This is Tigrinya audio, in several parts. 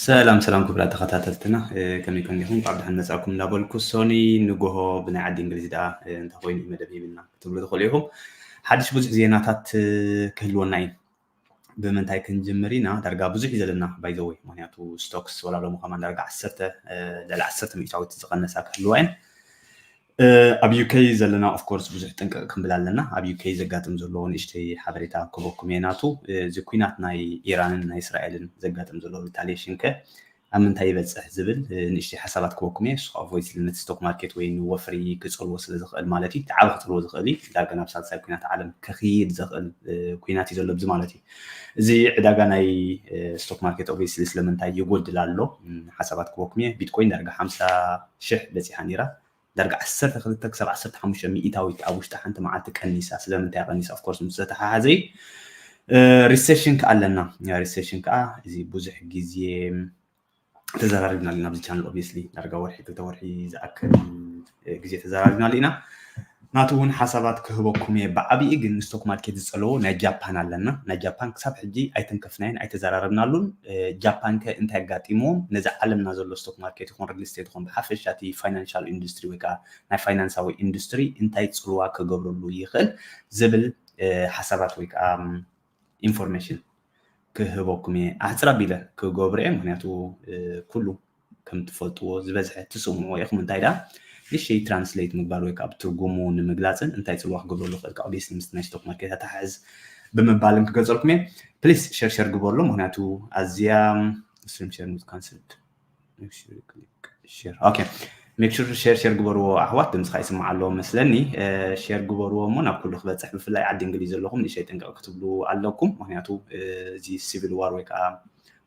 ሰላም ሰላም ክቡራት ተኸታተልትና፣ ከመይ ከኒኹም? እንኳዕ ብደሓን መጻእኩም እንዳበልኩ፣ ሶኒ ንጎሆ ብናይ ዓዲ እንግሊዝ ደኣ እንታይ ኮይኑ እዩ መደብ ሂብና ክትብሉ ትኽእሉ ኢኹም። ሓድሽ ብዙሕ ዜናታት ክህልወና እዩ። ብምንታይ ክንጅምር ኢና? ዳርጋ ብዙሕ እዩ ዘለና ባይዘወይ፣ ምክንያቱ ስቶክስ ወላ ሎሚ ከማን ዳርጋ ዓሰርተ ልዕሊ ዓሰርተ ሚእታዊት ዝቐነሳ ክህልዋ እየን። ኣብ ዩኬ ዘለና ኦፍኮርስ ብዙሕ ጥንቅቕ ክንብል ኣለና። ኣብ ዩኬ ዘጋጥም ዘሎ ንእሽተይ ሓበሬታ ክበኩም እየ ናቱ። እዚ ኩናት ናይ ኢራንን ናይ እስራኤልን ዘጋጥም ዘሎ ሪታሊሽን ከ ኣብ ምንታይ ይበፅሕ ዝብል ንእሽተይ ሓሳባት ክበኩም እየ። ንሱ ከዓ ኦብቪየስሊ ነቲ ስቶክ ማርኬት ወይ ንወፍሪ ክፀልዎ ስለ ዝኽእል ማለት እዩ። እቲ ዓቢ ክፀልዎ ዝኽእል እዩ። ዳርጋ ናብ ሳልሳይ ኩናት ዓለም ክኽይድ ዘኽእል ኩናት እዩ ዘሎ ኣብዚ ማለት እዩ። እዚ ዕዳጋ ናይ ስቶክ ማርኬት ኦብቪየስሊ ስለምንታይ ይጎድል ኣሎ ሓሳባት ክበኩም እየ። ቢትኮይን ዳርጋ ሓምሳ ሽሕ በፂሓ ነይራ። ዳርጋ ዓሰርተ ክልተ ክሳብ ዓሰርተ ሓሙሽተ ሚእታዊት ኣብ ውሽጢ ሓንቲ መዓልቲ ቀኒሳ። ስለምንታይ ቀኒሳ? ኦፍኮርስ ምስ ዘተሓሓዘ ሪሴሽን ከዓ ኣለና። ሪሴሽን ከዓ እዚ ብዙሕ ግዜ ተዘራሪብናሉ ኢና ኣብዚ ቻነል ኦብቪየስሊ ዳርጋ ወርሒ ክልተ ወርሒ ዝኣክል ግዜ ተዘራሪብናሉ ኢና። ናቱ እውን ሓሳባት ክህበኩም እየ። ብዓብዪ ግን ስቶክ ማርኬት ዝፀለዎ ናይ ጃፓን ኣለና። ናይ ጃፓን ክሳብ ሕጂ ኣይተንከፍናዮን ኣይተዘራረብናሉን። ጃፓን ከ እንታይ ኣጋጢምዎም? ነዚ ዓለምና ዘሎ ስቶክ ማርኬት ይኹን ሪል ስቴት ይኹን ብሓፈሻ እቲ ፋይናንሻል ኢንዱስትሪ ወይ ከዓ ናይ ፋይናንሳዊ ኢንዱስትሪ እንታይ ፅልዋ ክገብረሉ ይኽእል ዝብል ሓሳባት ወይ ከዓ ኢንፎርሜሽን ክህበኩም እየ። ኣሕፅር ኣቢለ ክገብሮ እየ፣ ምክንያቱ ኩሉ ከም ትፈልጥዎ ዝበዝሐ ትስምዕዎ ኢኹም። እንታይ ደኣ ንእሽተይ ትራንስሌት ምግባር ወይ ከዓ ብትርጉሙ ንምግላፅን እንታይ ፅልዋ ክገብረሉ ይኽእል ከዓ ኦብቪየስሊ ምስቲ ናይ ስቶክ ማርኬት ኣተሓሕዝ ብምባልን ክገልፀልኩም እየ። ፕሊስ ሸር ሸር ግበርሎ፣ ምክንያቱ ኣዝያ ስትሪም ሸር ምስ ካንስልድ ኦኬ ሜክ ሹር ሼር ሼር ግበርዎ ኣሕዋት፣ ድምፅኻ ይስማዕ ኣለዎ መስለኒ። ሼር ግበርዎ እሞ ናብ ኩሉ ክበፅሕ፣ ብፍላይ ዓዲ እንግሊዝ ዘለኹም ንእሽተይ ጥንቅቕ ክትብሉ ኣለኩም። ምክንያቱ እዚ ሲቪል ዋር ወይ ከዓ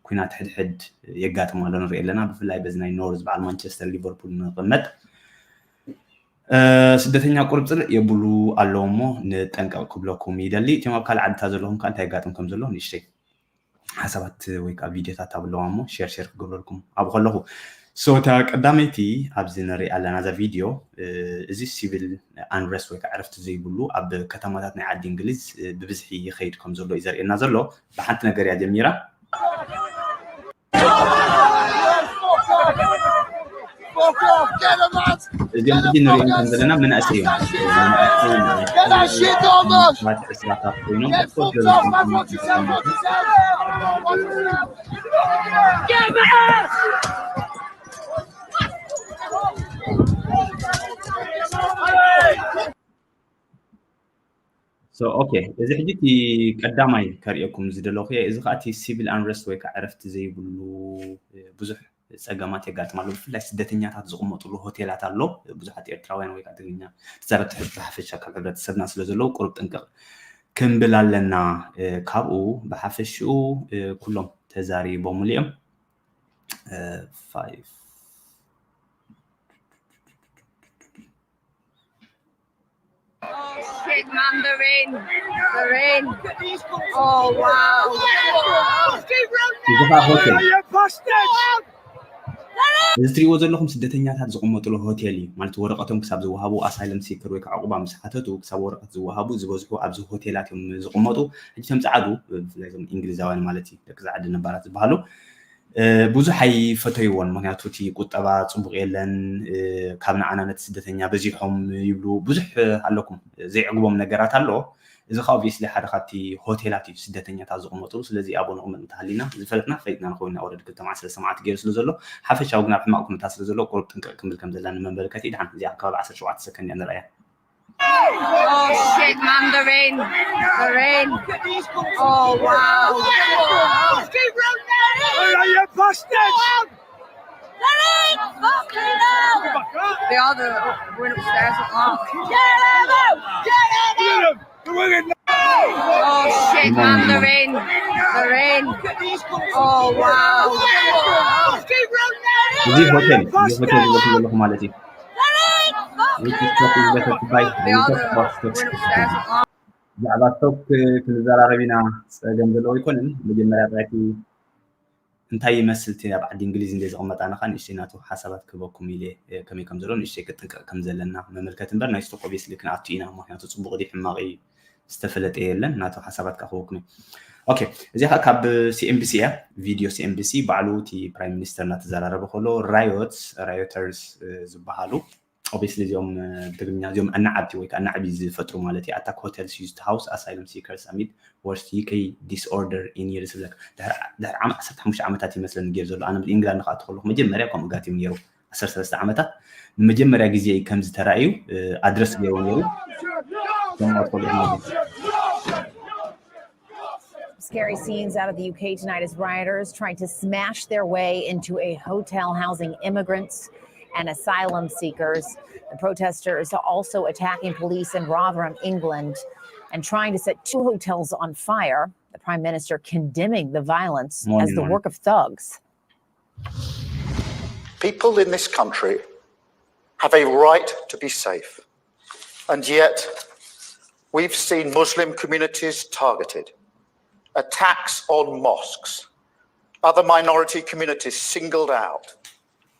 ኩናት ሕድሕድ የጋጥም ኣሎ ንርኢ ኣለና። ብፍላይ በዚ ናይ ኖርዝ በዓል ማንቸስተር ሊቨርፑል ንቕመጥ ስደተኛ ቁርፅር የብሉ ኣለዎ እሞ ንጠንቀቕ ክብለኩም ይደሊ። እቲኦም ኣብ ካልእ ዓድታት ዘለኹም ከዓ እንታይ የጋጥም ከም ዘሎ ንእሽተይ ሓሳባት ወይ ከዓ ቪድዮታት ኣብ ኣለዋ እሞ ሼር ሼር ክገብረልኩም ኣብኡ ከለኹ። ሶ እታ ቀዳመይቲ ኣብዚ ንሪኣ ኣለና እዛ ቪድዮ፣ እዚ ሲቪል ኣንረስት ወይ ከዓ ዕረፍቲ ዘይብሉ ኣብ ከተማታት ናይ ዓዲ እንግሊዝ ብብዝሒ ይኸይድ ከም ዘሎ እዩ ዘርእየና ዘሎ። ብሓንቲ ነገር እያ ጀሚራ። እዚኦም ሕጂ ንሪኦም ከም ዘለና መናእሰይ እዮም። መናእሰይ ሰባት ዕስራታት ኮይኖም ኦፍኮርስ ገለ ኦኬ፣ እዚ ሕጂ እቲ ቀዳማይ ከርእየኩም ዝደለኹ እየ። እዚ ከዓ እቲ ሲቪል ኣንረስት ወይ ከዓ ዕረፍቲ ዘይብሉ ብዙሕ ፀገማት የጋጥም ኣሎ። ብፍላይ ስደተኛታት ዝቕመጥሉ ሆቴላት ኣሎ። ብዙሓት ኤርትራውያን ወይ ከዓ ትግርኛ ተዛረብቲ ብሓፈሻ ካብ ሕብረተሰብና ስለ ዘለዉ ቁሩብ ጥንቅቕ ክንብል ኣለና። ካብኡ ብሓፈሽኡ ኩሎም ተዛሪቦምሉ እዮም። Shit, man, the rain. The rain. Oh, wow. እዚ ከዓ ሆቴል እዚ ትሪእዎ ዘለኹም ስደተኛታት ዝቕመጥሉ ሆቴል እዩ። ማለት ወረቐቶም ክሳብ ዝወሃቡ፣ ኣሳይለም ሲከር ወይ ከዓ ዕቑባ ምስ ሓተቱ ክሳብ ወረቐት ዝወሃቡ ዝበዝሑ ኣብዚ ሆቴላት እዮም ዝቕመጡ። ሕጂ እቶም ፃዓዱ ብፍላይ እዞም እንግሊዛውያን ማለት እዩ፣ ደቂ ፃዓዱ ነባራት ዝበሃሉ ብዙሕ ኣይፈተይዎን። ምክንያቱ እቲ ቁጠባ ፅቡቕ የለን፣ ካብ ንዓና ነቲ ስደተኛ በዚሖም ይብሉ። ብዙሕ ኣለኩም ዘይዕግቦም ነገራት ኣሎ። እዚ ከዓ ኦብቪየስሊ ሓደ ካብቲ ሆቴላት እዩ ስደተኛታት ዝቕመጥሉ። ስለዚ ኣብኡ ንቕመጥ እንተሃሊና ዝፈለጥና ፈሊጥና ንኸውን ኢና። ኦረዲ ክልተመዓት ሰለስተ መዓልቲ ገይሩ ስለ ዘሎ ሓፈሻዊ ግን ኣብ ሕማቕ ኩነታት ስለ ዘሎ ቁሩብ ጥንቅቕ ክንብል ከም ዘለና ንመንበርከቲ። ድሓን እዚኣ ከባቢ ዓሰርተ ሸውዓተ ሰከንድ እያ ንረኣያ። Oh shit, man, the rain. The rain. Oh wow. Are you busted? The rain. Fucking hell. They all the went upstairs. Oh. Get him! Get him! Oh shit, man, the rain. The rain. Oh wow. እዚ ሆቴል እዚ ሆቴል ዝበልኩ ዘለኹ ማለት እዩ። ብዛዕባ ስቶክ ክንዘራረብ ኢና። ፀገም ዘለዎ ኣይኮነን። መጀመርያ ጥራይቲ እንታይ ይመስል እቲ ኣብ ዓዲ እንግሊዝ እንደ ዝቕመጥ ኣነ ከዓ ንእሽተይ ናቱ ሓሳባት ክህበኩም ኢለ ከመይ ከም ዘሎ ንእሽተይ ክጥንቀቕ ከም ዘለና መመልከት እምበር ናይ ስቶክ ኦብቪየስሊ ክንኣቱ ኢና። ምክንያቱ ፅቡቕ ድዩ ሕማቕ እዩ ዝተፈለጠ የለን። ናቱ ሓሳባት ከዓ ክወክም። ኦኬ፣ እዚኣ ከዓ ካብ CNBC እያ። ቪድዮ CNBC ባዕሉ እቲ ፕራይም ሚኒስተር እናተዘራረበ ከሎ፣ ራዮትስ፣ ራዮተርስ ዝበሃሉ፣ ኦብቪስሊ እዚኦም ብትግርኛ እዚኦም ኣናዓብቲ ወይ ከዓ ኣናዕቢ ዝፈጥሩ ማለት እዩ። Attack hotels used to house asylum seekers amid worst UK disorder in years ዝብለካ፣ ድሕሪ ዓመት ዓሰርተ ሓሙሽተ ዓመታት ይመስለኒ ገይሩ ዘሎ። ኣነ ኢንግላንድ ከዓ ተኸለኹ መጀመርያ ከምኡ ጋቲም ነይሩ። ዓሰርተ ሰለስተ ዓመታት ንመጀመርያ ግዜ እዩ ከምዚ ተራእዩ ኣድረስ ገይሩ ነይሩ። Scary scenes out of the U K tonight as rioters trying to smash their way into a hotel housing immigrants and asylum seekers. The protesters also attacking police in Rotherham, England, and trying to set two hotels on fire. The prime minister condemning the violence as the work of thugs. People in this country have a right to be safe. And yet, we've seen Muslim communities targeted, attacks on mosques, other minority communities singled out,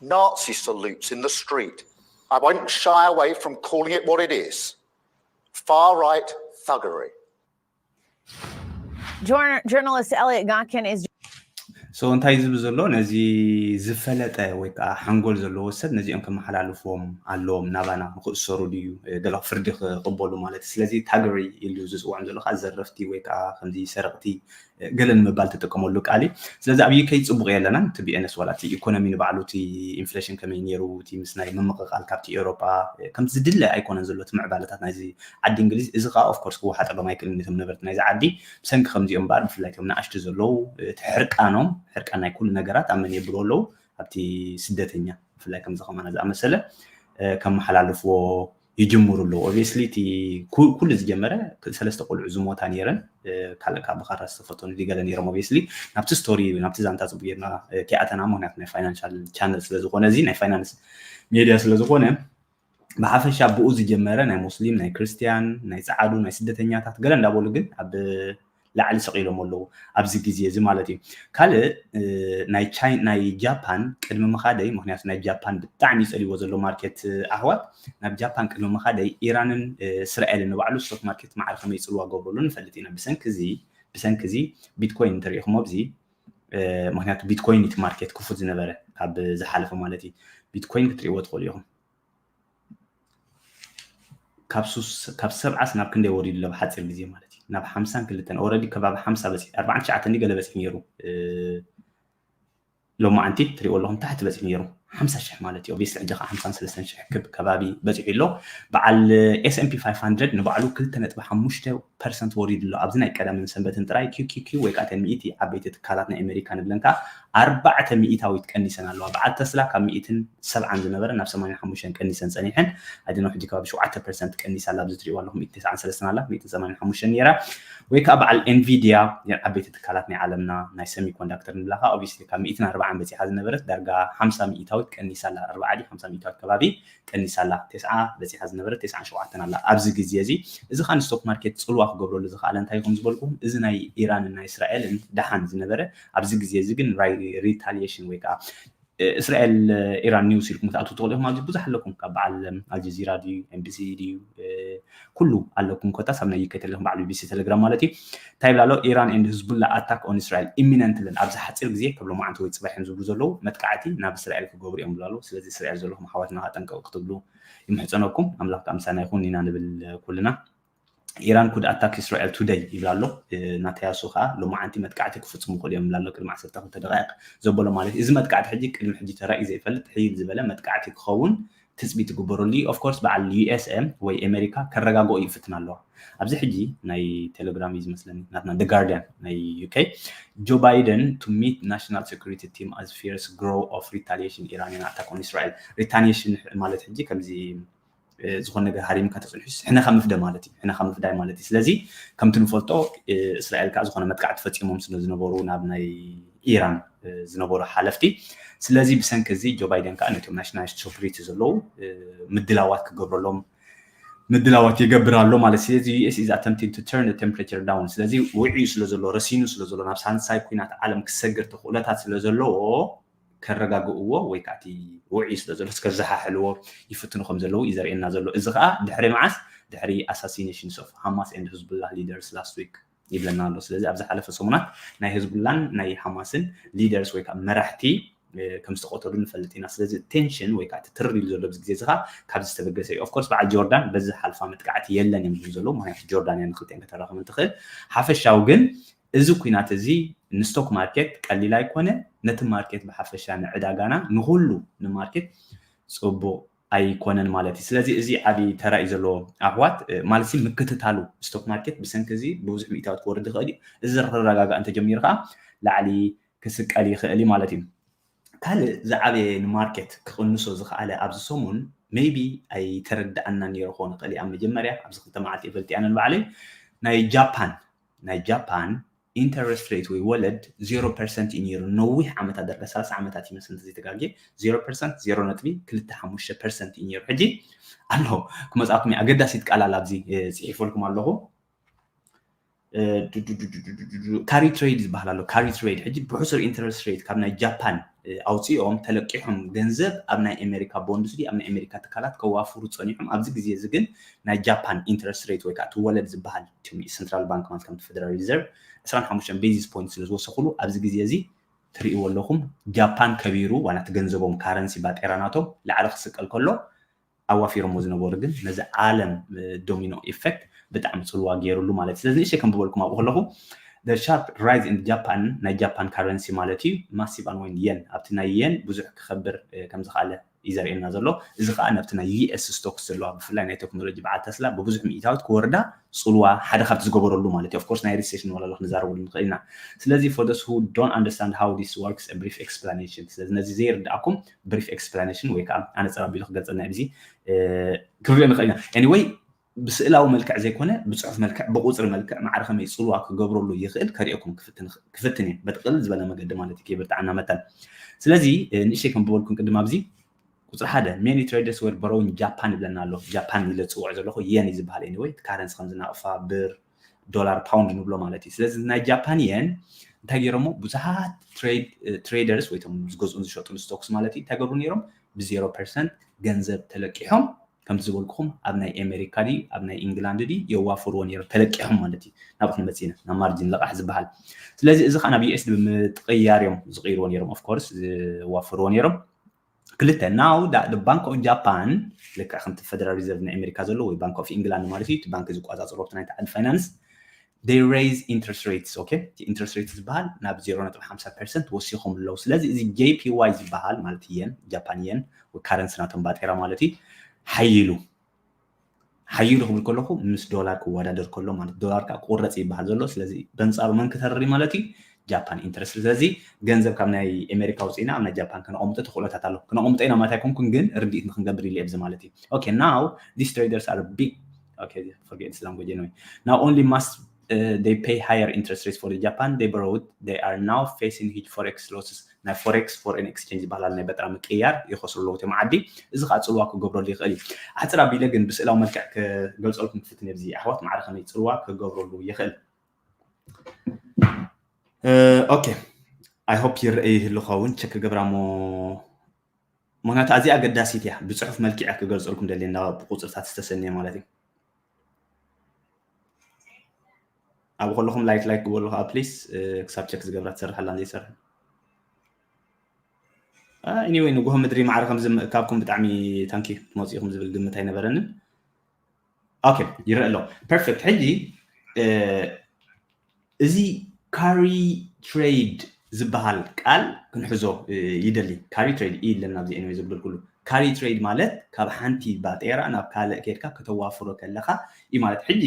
Nazi salutes in the street. I won't shy away from calling it what it is, far right thuggery. Journalist Elliot Gotkin is So እንታይ ዝብል ዘሎ ነዚ ዝፈለጠ ወይ ከዓ ሓንጎል ዘለዎ ሰብ ነዚኦም ከመሓላልፍዎም ኣለዎም ናባና ንክእሰሩ ድዩ ገለ ፍርዲ ክቕበሉ ማለት እዩ። ስለዚ ታግሪ ኢሉ ዝፅውዖም ዘሎ ከዓ ዘረፍቲ ወይ ከዓ ከምዚ ሰረቕቲ ገለ ንምባል ትጥቀመሉ ቃል እዩ። ስለዚ ኣብ UK ፅቡቕ የለናን። እቲ BNS ዋላ እቲ ኢኮኖሚ ንባዕሉ እቲ ኢንፍሌሽን ከመይ ነይሩ እቲ ምስ ናይ ምምቕቓል ካብቲ ኤውሮጳ ከምቲ ዝድለ ኣይኮነን ዘሎ እቲ ምዕባለታት ናይዚ ዓዲ እንግሊዝ። እዚ ከዓ ኦፍኮርስ ክወሓጠሎም ኣይክእልን ነቶም ነበርቲ ናይዚ ዓዲ ብሰንኪ ከምዚኦም እምበኣር ብፍላይ እቶም ንኣሽቱ ዘለዉ እቲ ሕርቃኖም ሕርቃን ናይ ኩሉ ነገራት ኣብ መን የብልዎ ኣለዉ ኣብቲ ስደተኛ ብፍላይ ከምዚ ከማና ዝኣመሰለ ከመሓላልፍዎ ይጅምሩ ኣለዉ። ኦብቪየስሊ እቲ ኩሉ ዝጀመረ ሰለስተ ቆልዑ ዝሞታ ነይረን ካልእ ካብ ብኻራ ዝተፈተኑ ገለ ነይሮም። ኦብቪየስሊ ናብቲ ስቶሪ ናብቲ ዛንታ ፅቡቅ ጌርና ከይኣተና ምክንያቱ ናይ ፋይናንሻል ቻነል ስለዝኮነ እዚ ናይ ፋይናንስ ሜድያ ስለዝኮነ ብሓፈሻ ብኡ ዝጀመረ ናይ ሙስሊም ናይ ክርስትያን ናይ ፀዓዱ ናይ ስደተኛታት ገለ እንዳበሉ ግን ኣብ ላዕሊ ሰቂሎም ኣለዉ ኣብዚ ግዜ እዚ ማለት እዩ። ካልእ ናይ ጃፓን ቅድሚ ምኻደይ ምክንያቱ ናይ ጃፓን ብጣዕሚ ይፀልይዎ ዘሎ ማርኬት ኣሕዋት ናብ ጃፓን ቅድሚ ምኻደይ ኢራንን እስራኤልን ንባዕሉ ስቶክ ማርኬት ማዕረ ከመይ ይፅልዋ ገብረሉ ንፈልጥ ኢና። ብሰንኪ እዚ ብሰንኪ እዚ ቢትኮይን እንተሪኢኹም ኣብዚ ምክንያቱ ቢትኮይን እቲ ማርኬት ክፉት ዝነበረ ካብ ዝሓለፈ ማለት እዩ። ቢትኮይን ክትሪእዎ ትኽእሉ ኢኹም። ካብ ሱስ ካብ ሰብዓስ ናብ ክንደይ ወሪዱ ኣሎ ብሓፂር ግዜ ማለት እዩ ናብ ሓምሳን ክልተን ኦረዲ ከባቢ ሓምሳ በፂሑ ኣርባዓን ትሽዓተን ገለ በፂሑ ነይሩ ሎማዓንቲ ትሪእዎ ኣለኹም ታሕቲ በፂሑ ነይሩ ሓምሳ ሽሕ ማለት እዩ ኦብስሊ ሕጂ ከዓ ሓምሳን ሰለስተን ሽሕ ክብ ከባቢ በፂሑ ኣሎ በዓል S&P five hundred ንባዕሉ ክልተ ነጥቢ ሓሙሽተ ፐርሰንት ወሪዱ ኣሎ ኣብዚ ናይ ቀዳምን ሰንበትን ጥራይ QQQ ወይ ከዓ ተን ሚእቲ ዓበይቲ ትካላት ናይ ኣሜሪካ ንብለን ከዓ ኣርባዕተ ሚእታዊት ቀኒሰን ኣለዋ በዓል ተስላ ካብ ሚእትን ሰብዓን ዝነበረ ናብ ሰማንያን ሓሙሽተን ቀኒሰን ፀኒሐን ኣይደኖ ሕጂ ከባቢ ሸውዓተ ፐርሰንት ቀኒሳ ኣላ ኣብዚ ትሪእዋ ኣለኹም ሚእትን ተስዓን ሰለስተን ኣላ ሚእትን ሰማንያን ሓሙሽተን ነይራ ወይ ከዓ በዓል ኤንቪድያ ዓበይቲ ትካላት ናይ ዓለምና ናይ ሰሚኮንዳክተር ንብላ ከዓ ኦብስሊ ካብ ሚእትን ኣርባዓን በፂሓ ዝነበረት ዳርጋ ሓምሳ ሚእታዊት ቀኒሳ ኣላ ኣርባዓ ድዩ ሓምሳ ሚእታዊት ከባቢ ቀኒሳ ኣላ ተስዓ በፂሓ ዝነበረት ተስዓን ሸውዓተን ኣላ ኣብዚ ግዜ እዚ እዚ ከዓ ንስቶክ ማርኬት ፅልዋ ክገብረሉ ዝኽኣለ እንታይ ይኹም ዝበልኩም እዚ ናይ ኢራንን ናይ እስራኤልን ደሓን ዝነበረ ኣብዚ ግዜ እዚ ግን ሪታሊሽን ወይ ከዓ እስራኤል ኢራን ኒውስ ኢልኩም ክትኣትዉ ትኽእሉ ኢኹም ኣብዚ ብዙሕ ኣለኩም ካብ በዓል ኣልጀዚራ ድዩ ኤምቢሲ ድዩ ኩሉ ኣለኩም ኮታስ ኣብ ናይ ዩኬ ተለኹም በዓል ቢቢሲ ቴሌግራም ማለት እዩ እንታይ ይብላ ኣሎ ኢራን and ህዝቡላ attack on Israel imminently ኣብዚ ሓፂር ግዜ ካብ ሎማዓንቲ ወይ ፅባሕ እዮም ዝብሉ ዘለዉ መጥቃዕቲ ናብ እስራኤል ክገብሩ እዮም ብላ ኣለዉ ስለዚ እስራኤል ዘለኹም ኣሕዋትና ጠንቀቕ ክትብሉ ይምሕፀነኩም ኣምላኽ ከዓ ምሳና ይኹን ኢና ንብል ኩልና Iran could attack Israel today ይብል ኣሎ። ናታያሱ ከዓ ሎማዓንቲ መጥቃዕቲ ክፍፅሙ ይኽእሉ እዮም ይብል ኣሎ ቅድሚ ዓሰርተ ክልተ ደቃይቕ ዘበሎ ማለት እዩ። እዚ መጥቃዕቲ ሕጂ ቅድሚ ሕጂ ተራእዩ ዘይፈልጥ ሕይል ዝበለ መጥቃዕቲ ክኸውን ትፅቢት ይግበረሉ እዩ። Of course በዓል ዩኤስኤ ወይ ኣሜሪካ ከረጋግኦ ይፍትን ኣለዋ። ኣብዚ ሕጂ ናይ ቴሌግራም እዩ ዝመስለኒ ናትና The Guardian ናይ UK Joe Biden to meet national security team as fears grow of retaliation Iranian attack on Israel retaliation ማለት ሕጂ ከምዚ ዝኾነ ነገር ሃሪምካ ተፅንሑስ ሕነኻ ምፍደ ማለት እዩ ሕነኻ ምፍዳይ ማለት እዩ ስለዚ ከምቲ ንፈልጦ እስራኤል ከዓ ዝኾነ መጥቃዕቲ ፈፂሞም ስለ ዝነበሩ ናብ ናይ ኢራን ዝነበሩ ሓለፍቲ ስለዚ ብሰንኪ እዚ ጆ ባይደን ከዓ ነቶም ናሽናል ሶክሪቲ ዘለዉ ምድላዋት ክገብረሎም ምድላዋት ይገብር ኣሎ ማለት ስለዚ US is attempting to turn the temperature down ስለዚ ውዕዩ ስለ ዘሎ ረሲኑ ስለ ዘሎ ናብ ሳንሳይ ኩናት ዓለም ክሰግር ተኽእሎታት ስለ ዘለዎ ከረጋግእዎ ወይ ከዓ እቲ ውዑይ ስለ ዘሎ ከዘሓሕልዎ ይፍትኑ ከም ዘለዉ እዩ ዘርእየና ዘሎ። እዚ ከዓ ድሕሪ መዓስ? ድሕሪ assassinations of Hamas and Hezbollah leaders last week ይብለና ኣሎ። ስለዚ ኣብ ዝሓለፈ ሰሙናት ናይ ህዝቡላን ናይ ሓማስን ሊደርስ ወይ ከዓ መራሕቲ ከም ዝተቆተሉ ንፈልጥ ኢና። ስለዚ ቴንሽን ወይ ከዓ ትርር ኢሉ ዘሎ ኣብዚ ግዜ እዚ ከዓ ካብዚ ዝተበገሰ እዩ። ኦፍኮርስ በዓል ጆርዳን በዚ ሓልፋ መጥቃዕቲ የለን እዮም ዝብሉ ዘለዉ፣ ምክንያቱ ጆርዳን እያ ንክልቲአን ከተራኽበን ትኽእል። ሓፈሻዊ ግን እዚ ኩናት እዚ ንስቶክ ማርኬት ቀሊል ኣይኮነ፣ ነቲ ማርኬት ብሓፈሻ ንዕዳጋና ንኩሉ ንማርኬት ፅቡቅ ኣይኮነን ማለት እዩ። ስለዚ እዚ ዓቢ ተራ እዩ ዘለዎ ኣሕዋት፣ ማለት ምክትታሉ ስቶክ ማርኬት ብሰንኪ እዚ ብብዙሕ ሚእታዎት ክወርድ ይኽእል እዩ። እዚ ክረጋጋእ እንተጀሚሩ ከዓ ላዕሊ ክስቀል ይኽእል እዩ ማለት እዩ። ካልእ ዝዓበየ ንማርኬት ክቕንሶ ዝኽኣለ ኣብዚ ሰሙን ሜይቢ ኣይተረድኣና ነይሩ ክኾን ይኽእል እዩ። ኣብ መጀመርያ ኣብዚ ክልተ መዓልቲ ይፈልጥ እያ ንባዕለይ ናይ ጃፓን ናይ ጃፓን ኢንተረስት ሬት ወይ ወለድ ዜሮ ፐርሰንት እዩ ነይሩ ነዊሕ ዓመታት፣ ዳርጋ ሰላሳ ዓመታት ይመስል እንተዘይተጋግየ፣ ዜሮ ፐርሰንት፣ ዜሮ ነጥቢ ክልተ ሓሙሽተ ፐርሰንት እዩ ነይሩ። ሕጂ ኣሎ ክመፃኩም እዩ፣ ኣገዳሲት ቃል ኣላ ኣብዚ ጽሒፈልኩም ኣለኹ። ካሪ ትሬድ ዝበሃል ኣሎ። ካሪ ትሬድ ሕጂ ብሕሱር ኢንተረስት ሬት ካብ ናይ ጃፓን ኣውፂኦም ተለቂሖም ገንዘብ ኣብ ናይ ኣሜሪካ ቦንድስ ድዩ ኣብ ናይ ኣሜሪካ ትካላት ከዋፍሩ ፀኒሖም። ኣብዚ ግዜ እዚ ግን ናይ ጃፓን ኢንተረስት ሬት ወይ ከዓ እቲ ወለድ ዝበሃል እቲ ሰንትራል ባንክ ማለት ከምቲ ፌደራል ሪዘርቭ ዕስራን ሓሙሽተን ቤዚስ ፖይንት ስለ ዝወሰኹሉ ኣብዚ ግዜ እዚ ትርእይዎ ኣለኹም ጃፓን ከቢሩ ዋላ እቲ ገንዘቦም ካረንሲ ባጤራ ናቶም ላዕሊ ክስቀል ከሎ ኣዋፊሮሞ ዝነበሩ ግን ነዚ ዓለም ዶሚኖ ኢፌክት ብጣዕሚ ፅልዋ ገይሩሉ ማለት እዩ። ስለዚ ንእሽተይ ከም ዝበልኩም ኣብኡ ከለኹ the sharp rise in Japan ናይ ጃፓን ካረንሲ ማለት እዩ ማሲቭ ኣንዋይንድ የን ኣብቲ ናይ የን ብዙሕ ክኸብር ከም ዝኽኣለ እዩ ዘርእየና ዘሎ። እዚ ከዓ ናብቲ ናይ ዩኤስ ስቶክስ ዘለዋ ብፍላይ ናይ ቴክኖሎጂ በዓል ተስላ ብብዙሕ ሚእታዊት ክወርዳ ፅልዋ ሓደ ካብቲ ዝገበረሉ ማለት እዩ። ኦፍኮርስ ናይ ሪሴሽን ዋላ ክንዛረበሉ ንኽእል ኢና። ስለዚ for those who don't understand how this works a brief explanation ስለዚ ነዚ ዘይርድኣኩም ብሪፍ ኤክስፕላኔሽን ወይ ከዓ ኣነፀር ኣቢሉ ክገልፀልና እዩ። እዚ ክንሪኦ ንኽእል ኢና። ኤኒወይ ብስእላዊ መልክዕ ዘይኮነ ብፅሑፍ መልክዕ ብቁፅሪ መልክዕ ማዕረ ከመይ ፅልዋ ክገብረሉ ይኽእል ከሪኦኩም ክፍትን እየ በጥቅልል ዝበለ መገዲ ማለት እዩ። ከይብርትዓና መጠን ስለዚ ንእሽተይ ከም ዝበልኩም ቅድም ኣብዚ ቁፅሪ ሓደ many traders were borrowing Japan ይብለና ኣሎ። ጃፓን ኢለ ዝፅውዖ ዘለኹ የን እዩ ዝበሃል። ኤኒወይ እቲ ካረንሲ ከም ዝናቕፋ ብር ዶላር ፓውንድ ንብሎ ማለት እዩ። ስለዚ ናይ ጃፓን የን እንታይ ገይሮሞ ብዙሓት ትሬደርስ ወይ ቶም ዝገዝኡን ዝሸጡን ስቶክስ ማለት እዩ እንታይ ገብሩ ነይሮም ብዜሮ ፐርሰንት ገንዘብ ተለቂሖም ከምቲ ዝበልኩኹም ኣብ ናይ ኣሜሪካ ድዩ ኣብ ናይ ኢንግላንድ ድዩ የዋፍርዎ ነይሮም ተለቂሖም ማለት እዩ። ናብኡ ክንመፅእ ኢና ናብ ማርጂን ልቓሕ ዝበሃል። ስለዚ እዚ ከዓ ናብ ዩኤስ ብምጥቕያር እዮም ዝቕይርዎ ነይሮም ኦፍኮርስ ዝዋፍርዎ ነይሮም። ክልተ now the Bank of Japan ልክዕ ከምቲ ፌደራል ሪዘርቭ ናይ ኣሜሪካ ዘሎ ወይ ባንክ ኦፍ ኢንግላንድ ማለት እዩ እቲ ባንክ ዝቆፃፀሮ ኣብቲ ናይ ዓዲ ፋይናንስ they raise interest rates okay ኢንትረስት ሬት ዝበሃል ናብ ዜሮ ነጥቢ ሓምሳ ፐርሰንት ወሲኾም ኣለዉ። ስለዚ እዚ ጄፒዋይ ዝበሃል ማለት የን ጃፓን የን ወይ ካረንሲ ናቶም ባጤራ ማለት እዩ ሓይሉ ሓይሉ ክብል ከለኹ ምስ ዶላር ክወዳደር ከሎ ማለት ዶላር ከዓ ክቁረፅ ይበሃል ዘሎ። ስለዚ በንፃሩ መን ክተርር ማለት እዩ ጃፓን ኢንትረስት። ስለዚ ገንዘብ ካብ ናይ ኣሜሪካ ውፅኢና ኣብ ናይ ጃፓን ክነቐምጦ ተኽእሎታት ኣሎ። ክነቐምጦ ኢና ማለት ኣይኮንኩን ግን ርድኢት ንክንገብር ኢለ ኣብዚ ማለት እዩ። Okay now these traders are big okay forget this language anyway now only must uh, they pay higher interest rates for the Japan they borrowed they are now facing huge forex losses ናይ ፎሬክስ ፎሬን ኤክስቼንጅ ይበሃል ናይ በጥራ ምቅያር ይኸስሩ ኣለዉ እቶም ዓዲ። እዚ ከዓ ፅልዋ ክገብረሉ ይኽእል እዩ። ኣሕፅር ኣቢለ ግን ብስእላዊ መልክዕ ክገልፀልኩም ክፍትን ኣብዚ ኣሕዋት ማዕረ ከመይ ፅልዋ ክገብረሉ ይኽእል። ኦኬ I hope ይረአ ይህሉ ኸውን ቸክ ክገብራ ሞ ምክንያቱ ኣዚኣ ኣገዳሲት እያ። ብፅሑፍ መልክዕ ክገልፀልኩም ደልየ እንዳ ብቁፅርታት ዝተሰነየ ማለት እዩ። ኣብ ከለኹም ላይክ ላይክ ግበሉ ከዓ ፕሊስ ክሳብ ቸክ ዝገብራ ትሰርሕ ኣላ ዘይሰርሕ ኤኒወይ ንጉሆ ምድሪ ማዕረ ከምዚ ምእካብኩም ብጣዕሚ ታንኪ ትመፅኢኹም ዝብል ግምት ኣይነበረንን። ኦኬ ይረአ ኣሎ ፐርፌክት። ሕጂ እዚ ካሪ ትሬድ ዝበሃል ቃል ክንሕዞ ይደሊ። ካሪ ትሬድ እዩ ኣለና ኣብዚ ኤኒወይ ዘብልኩሉ ካሪ ትሬድ ማለት ካብ ሓንቲ ባጤራ ናብ ካልእ ከድካ ከተዋፍሮ ከለካ እዩ ማለት ሕጂ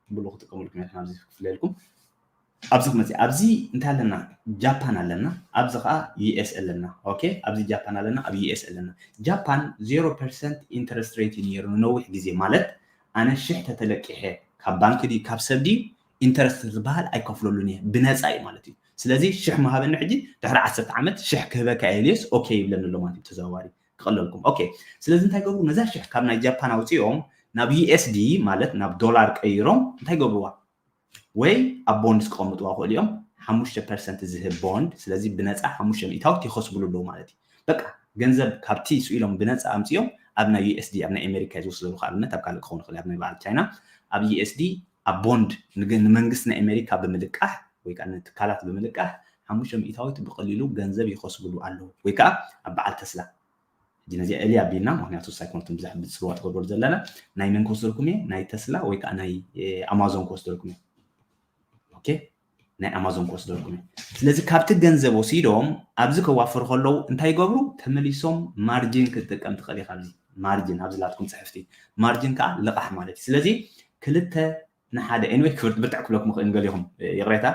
ብሉ ክጥቀመልኩም ኢና ኣብዚ ክፍለልኩም ኣብዚ ክመፅእ ኣብዚ እንታይ ኣለና ጃፓን ኣለና ኣብዚ ከዓ ዩኤስ ኣለና ኦኬ ኣብዚ ጃፓን ኣለና ኣብ ዩኤስ ኣለና ጃፓን ዜሮ ፐርሰንት ኢንተረስት ሬት እዩ ነይሩ ንነዊሕ ግዜ ማለት ኣነ ሽሕ ተተለቂሐ ካብ ባንክ ድዩ ካብ ሰብ ድዩ ኢንተረስት ዝበሃል ኣይከፍለሉን እየ ብነፃ እዩ ማለት እዩ ስለዚ ሽሕ ምሃበኒ ሕጂ ድሕሪ ዓሰርተ ዓመት ሽሕ ክህበካ እየ ኢለዮስ ኦኬ ይብለኒ ኣሎ ማለት እዩ ተዘዋዋሪ ክቐለልኩም ኦኬ ስለዚ እንታይ ገብሩ ነዛ ሽሕ ካብ ናይ ጃፓን ኣውፅኦም ናብ ዩኤስዲ ማለት ናብ ዶላር ቀይሮም እንታይ ገብርዋ ወይ ኣብ ቦንድስ ክቐምጥዋ ክእሉ እዮም ሓሙሽተ ፐርሰንት ዝህብ ቦንድ። ስለዚ ብነፃ ሓሙሽተ ሚእታዊት ይኸስብሉ ኣለዉ ማለት እዩ። በቃ ገንዘብ ካብቲ ስኢሎም ብነፃ ኣምፅኦም ኣብ ናይ ዩኤስዲ ኣብ ናይ ኣሜሪካ ዝወስዱ ዘለኹ ኣብነት ኣብ ካልእ ክኸውን ይኽእል ኣብ ናይ በዓል ቻይና ኣብ ዩኤስዲ ኣብ ቦንድ ንመንግስቲ ናይ ኣሜሪካ ብምልቃሕ ወይ ከዓ ንትካላት ብምልቃሕ ሓሙሽተ ሚእታዊት ብቐሊሉ ገንዘብ ይኸስብሉ ኣለዉ ወይ ከዓ ኣብ በዓል ተስላ ሕጂ ነዚ እሊ ኣቢልና ምክንያቱ ሳይኮነትን ብዙሕ ብፅልዋ ትገብረሉ ዘለና ናይ መን ክወስደልኩም እየ ናይ ተስላ ወይ ከዓ ናይ ኣማዞን ክወስደልኩም እየ ኦኬ ናይ ኣማዞን ክወስደልኩም እየ ስለዚ ካብቲ ገንዘብ ወሲዶም ኣብዚ ከዋፍሩ ከለዉ እንታይ ይገብሩ ተመሊሶም ማርጂን ክትጥቀም ትኽእል ኢኻ ኣብዚ ማርጂን ኣብዚ ላትኩም ፅሕፍቲ ማርጂን ከዓ ልቓሕ ማለት እዩ ስለዚ ክልተ ንሓደ ኤንወይ ክብርትዕ ክብለኩም ክእል ንገሊኹም ይቕሬታ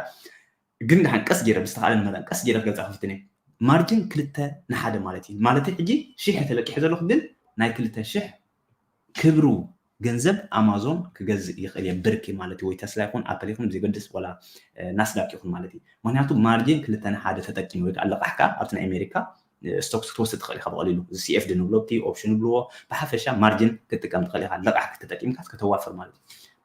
ግን ድሓን ቀስ ገይረ ብዝተኻእለኒ መጠን ቀስ ገይረ ክገልፃ ክፍትን እየ ማርጅን ክልተ ንሓደ ማለት እዩ ማለት ሕጂ ሽሕ ተለቂሑ ዘለኹ ግን ናይ ክልተ ሽሕ ክብሩ ገንዘብ ኣማዞን ክገዝእ ይኽእል እየ ብርኪ ማለት እዩ ወይ ተስላ ይኹን ኣፕል ይኹን ብዘገድስ ወላ ናስዳክ ይኹን ማለት እዩ ምክንያቱ ማርጅን ክልተ ንሓደ ተጠቂሙ ወይ ከዓ ልቓሕካ ኣብቲ ናይ ኣሜሪካ ስቶክስ ክትወስድ ትኽእል ኢኻ ብቐሊሉ እዚ ሲኤፍዲ ንብሎ እቲ ኦፕሽን ንብልዎ ብሓፈሻ ማርጅን ክትጥቀም ትኽእል ኢኻ ልቓሕ ክተጠቂምካ ከተዋፍር ማለት እዩ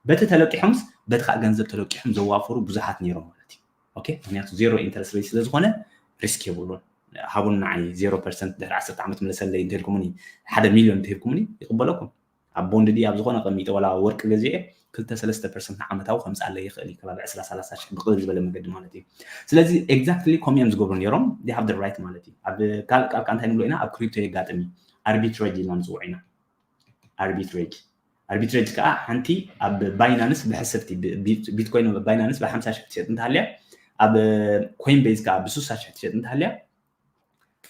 በቲ ተለቂሖምስ በቲ ከዓ ገንዘብ ተለቂሖም ዘዋፈሩ ብዙሓት ነይሮም ማለት እዩ ኦኬ ምክንያቱ ዜሮ ኢንተረስት ሬት ስለዝኾነ ሪስክ የብሉን ሃቡን ንዓይ ዜሮ ፐርሰንት ድሕሪ ዓሰርተ ዓመት ምለሰለይ እንተልኩምኒ ሓደ ሚልዮን እንተሂብኩምኒ ይቕበለኩም ኣብ ቦንድ ድየ ኣብ ዝኾነ ቀሚጠ ወላ ወርቂ ገዚኤ ክልተ ሰለስተ ፐርሰንት ንዓመታዊ ከምፅኣለይ ይኽእል እዩ ከባቢ ዕስራ ሰላሳ ሽሕ ብቕልል ዝበለ መገዲ ማለት እዩ ስለዚ exactly ከምኡ እዮም ዝገብሩ ነይሮም they have the right ማለት እዩ ኣብ ካልእ ቃል እንታይ ንብሎ ኢና ኣብ ክሪፕቶ የጋጥም እዩ ኣርቢትሬጅ ኢልና ንፅውዖ ኢና ኣርቢትሬጅ ኣርቢትሬጅ ከዓ ሓንቲ ኣብ ባይናንስ ብሕስርቲ ቢትኮይን ባይናንስ ብ50 ሽሕ ትሸጥ እንተሃልያ ኣብ ኮይን ቤዝ ከዓ ብ60 ሽሕ ትሸጥ እንተሃልያ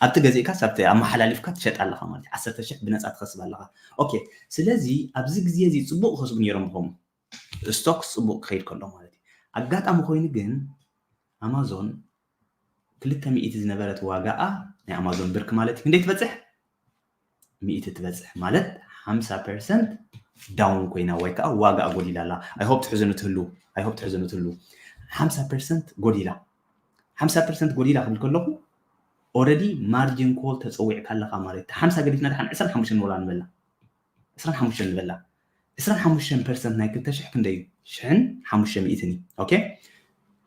ኣብቲ ገዚእካ ሳብቲ ኣመሓላሊፍካ ትሸጥ ኣለካ ማለት ዓሰርተ ሽሕ ብነፃ ትኸስብ ኣለካ ኦኬ ስለዚ ኣብዚ ግዜ እዚ ፅቡቅ ክኸስቡ ነይሮም ብኸምኡ ስቶክስ ፅቡቅ ክኸይድ ከሎ ማለት እዩ ኣጋጣሚ ኮይኑ ግን ኣማዞን ክልተ ሚእቲ ዝነበረት ዋጋኣ ናይ ኣማዞን ብርክ ማለት እዩ ክንደይ ትበፅሕ ሚእቲ ትበፅሕ ማለት ሓምሳ ፐርሰንት ዳውን ኮይና ወይ ከዓ ዋጋኣ ጎዲላ ኣላ ኣይሆፕ ትሕዝኑ ትህሉ ኣይሆፕ ትሕዝኑ ትህሉ ሓምሳ ፐርሰንት ጎዲላ ሓምሳ ፐርሰንት ጎዲላ ክብል ከለኹ ኦረዲ ማርጂን ኮል ተፀዊዕካ ኣለካ ማለት ሓምሳ ገዲፍና ድሓን ዕስራን ሓሙሽተን ወላ ንበላ ዕስራን ሓሙሽተን ንበላ ዕስራን ሓሙሽተን ፐርሰንት ናይ ክልተ ሽሕ ክንደይ እዩ ሽሕን ሓሙሽተ ሚእትን እዩ ኦኬ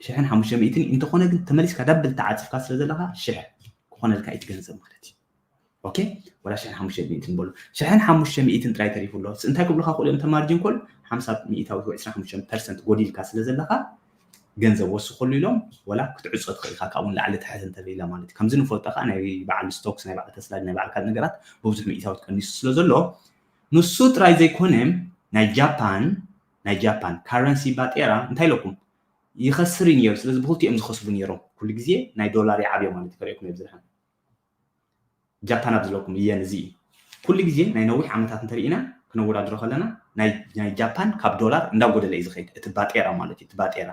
ሽሕን ሓሙሽተ ሚእትን እንተኾነ ግን ተመሊስካ ዳብል ተዓፂፍካ ስለ ዘለካ ሽሕ ክኾነልካ እዩ ትገንዘብ ማለት እዩ ኦኬ ወላ ሽሕን ሓሙሽተ ሚእትን በሉ ሽሕን ሓሙሽተ ሚእትን ጥራይ ተሪፉ ኣሎ እንታይ ክብሉካ ክእሉ እዮም ተማርጂን ኮል ሓምሳ ሚእታዊት ወይ ዕስራን ሓሙሽተን ፐርሰንት ጎዲልካ ስለ ዘለካ ገንዘብ ወስኸሉ ኢሎም ወላ ክትዕፆ ትኽእል ኢኻ ካብኡ ንላዕሊ ትሕት እንተበይላ ማለት እዩ ከምዚ ንፈልጦ ከዓ ናይ በዓል ስቶክስ ናይ በዓል ተስላ ናይ በዓል ካልእ ነገራት ብብዙሕ ሚእታዊት ቀኒሱ ስለ ዘሎ ንሱ ጥራይ ዘይኮነ ናይ ጃፓን ናይ ጃፓን ካረንሲ ባጤራ እንታይ ኢለኩም ይኸስር እዩ ነይሩ ስለዚ ብክልቲኦም ዝኸስቡ ነይሮም ኩሉ ግዜ ናይ ዶላር ይዓብዮ ማለት እዩ ከርእየኩም እየ ብዝርሓን ጃፓን ኣብ ዝለኩም የን እዚ እዩ ኩሉ ግዜ ናይ ነዊሕ ዓመታት እንተርኢና ክነወዳድሮ ከለና ናይ ጃፓን ካብ ዶላር እንዳጎደለ እዩ ዝኸይድ እቲ ባጤራ ማለት እዩ እቲ ባጤራ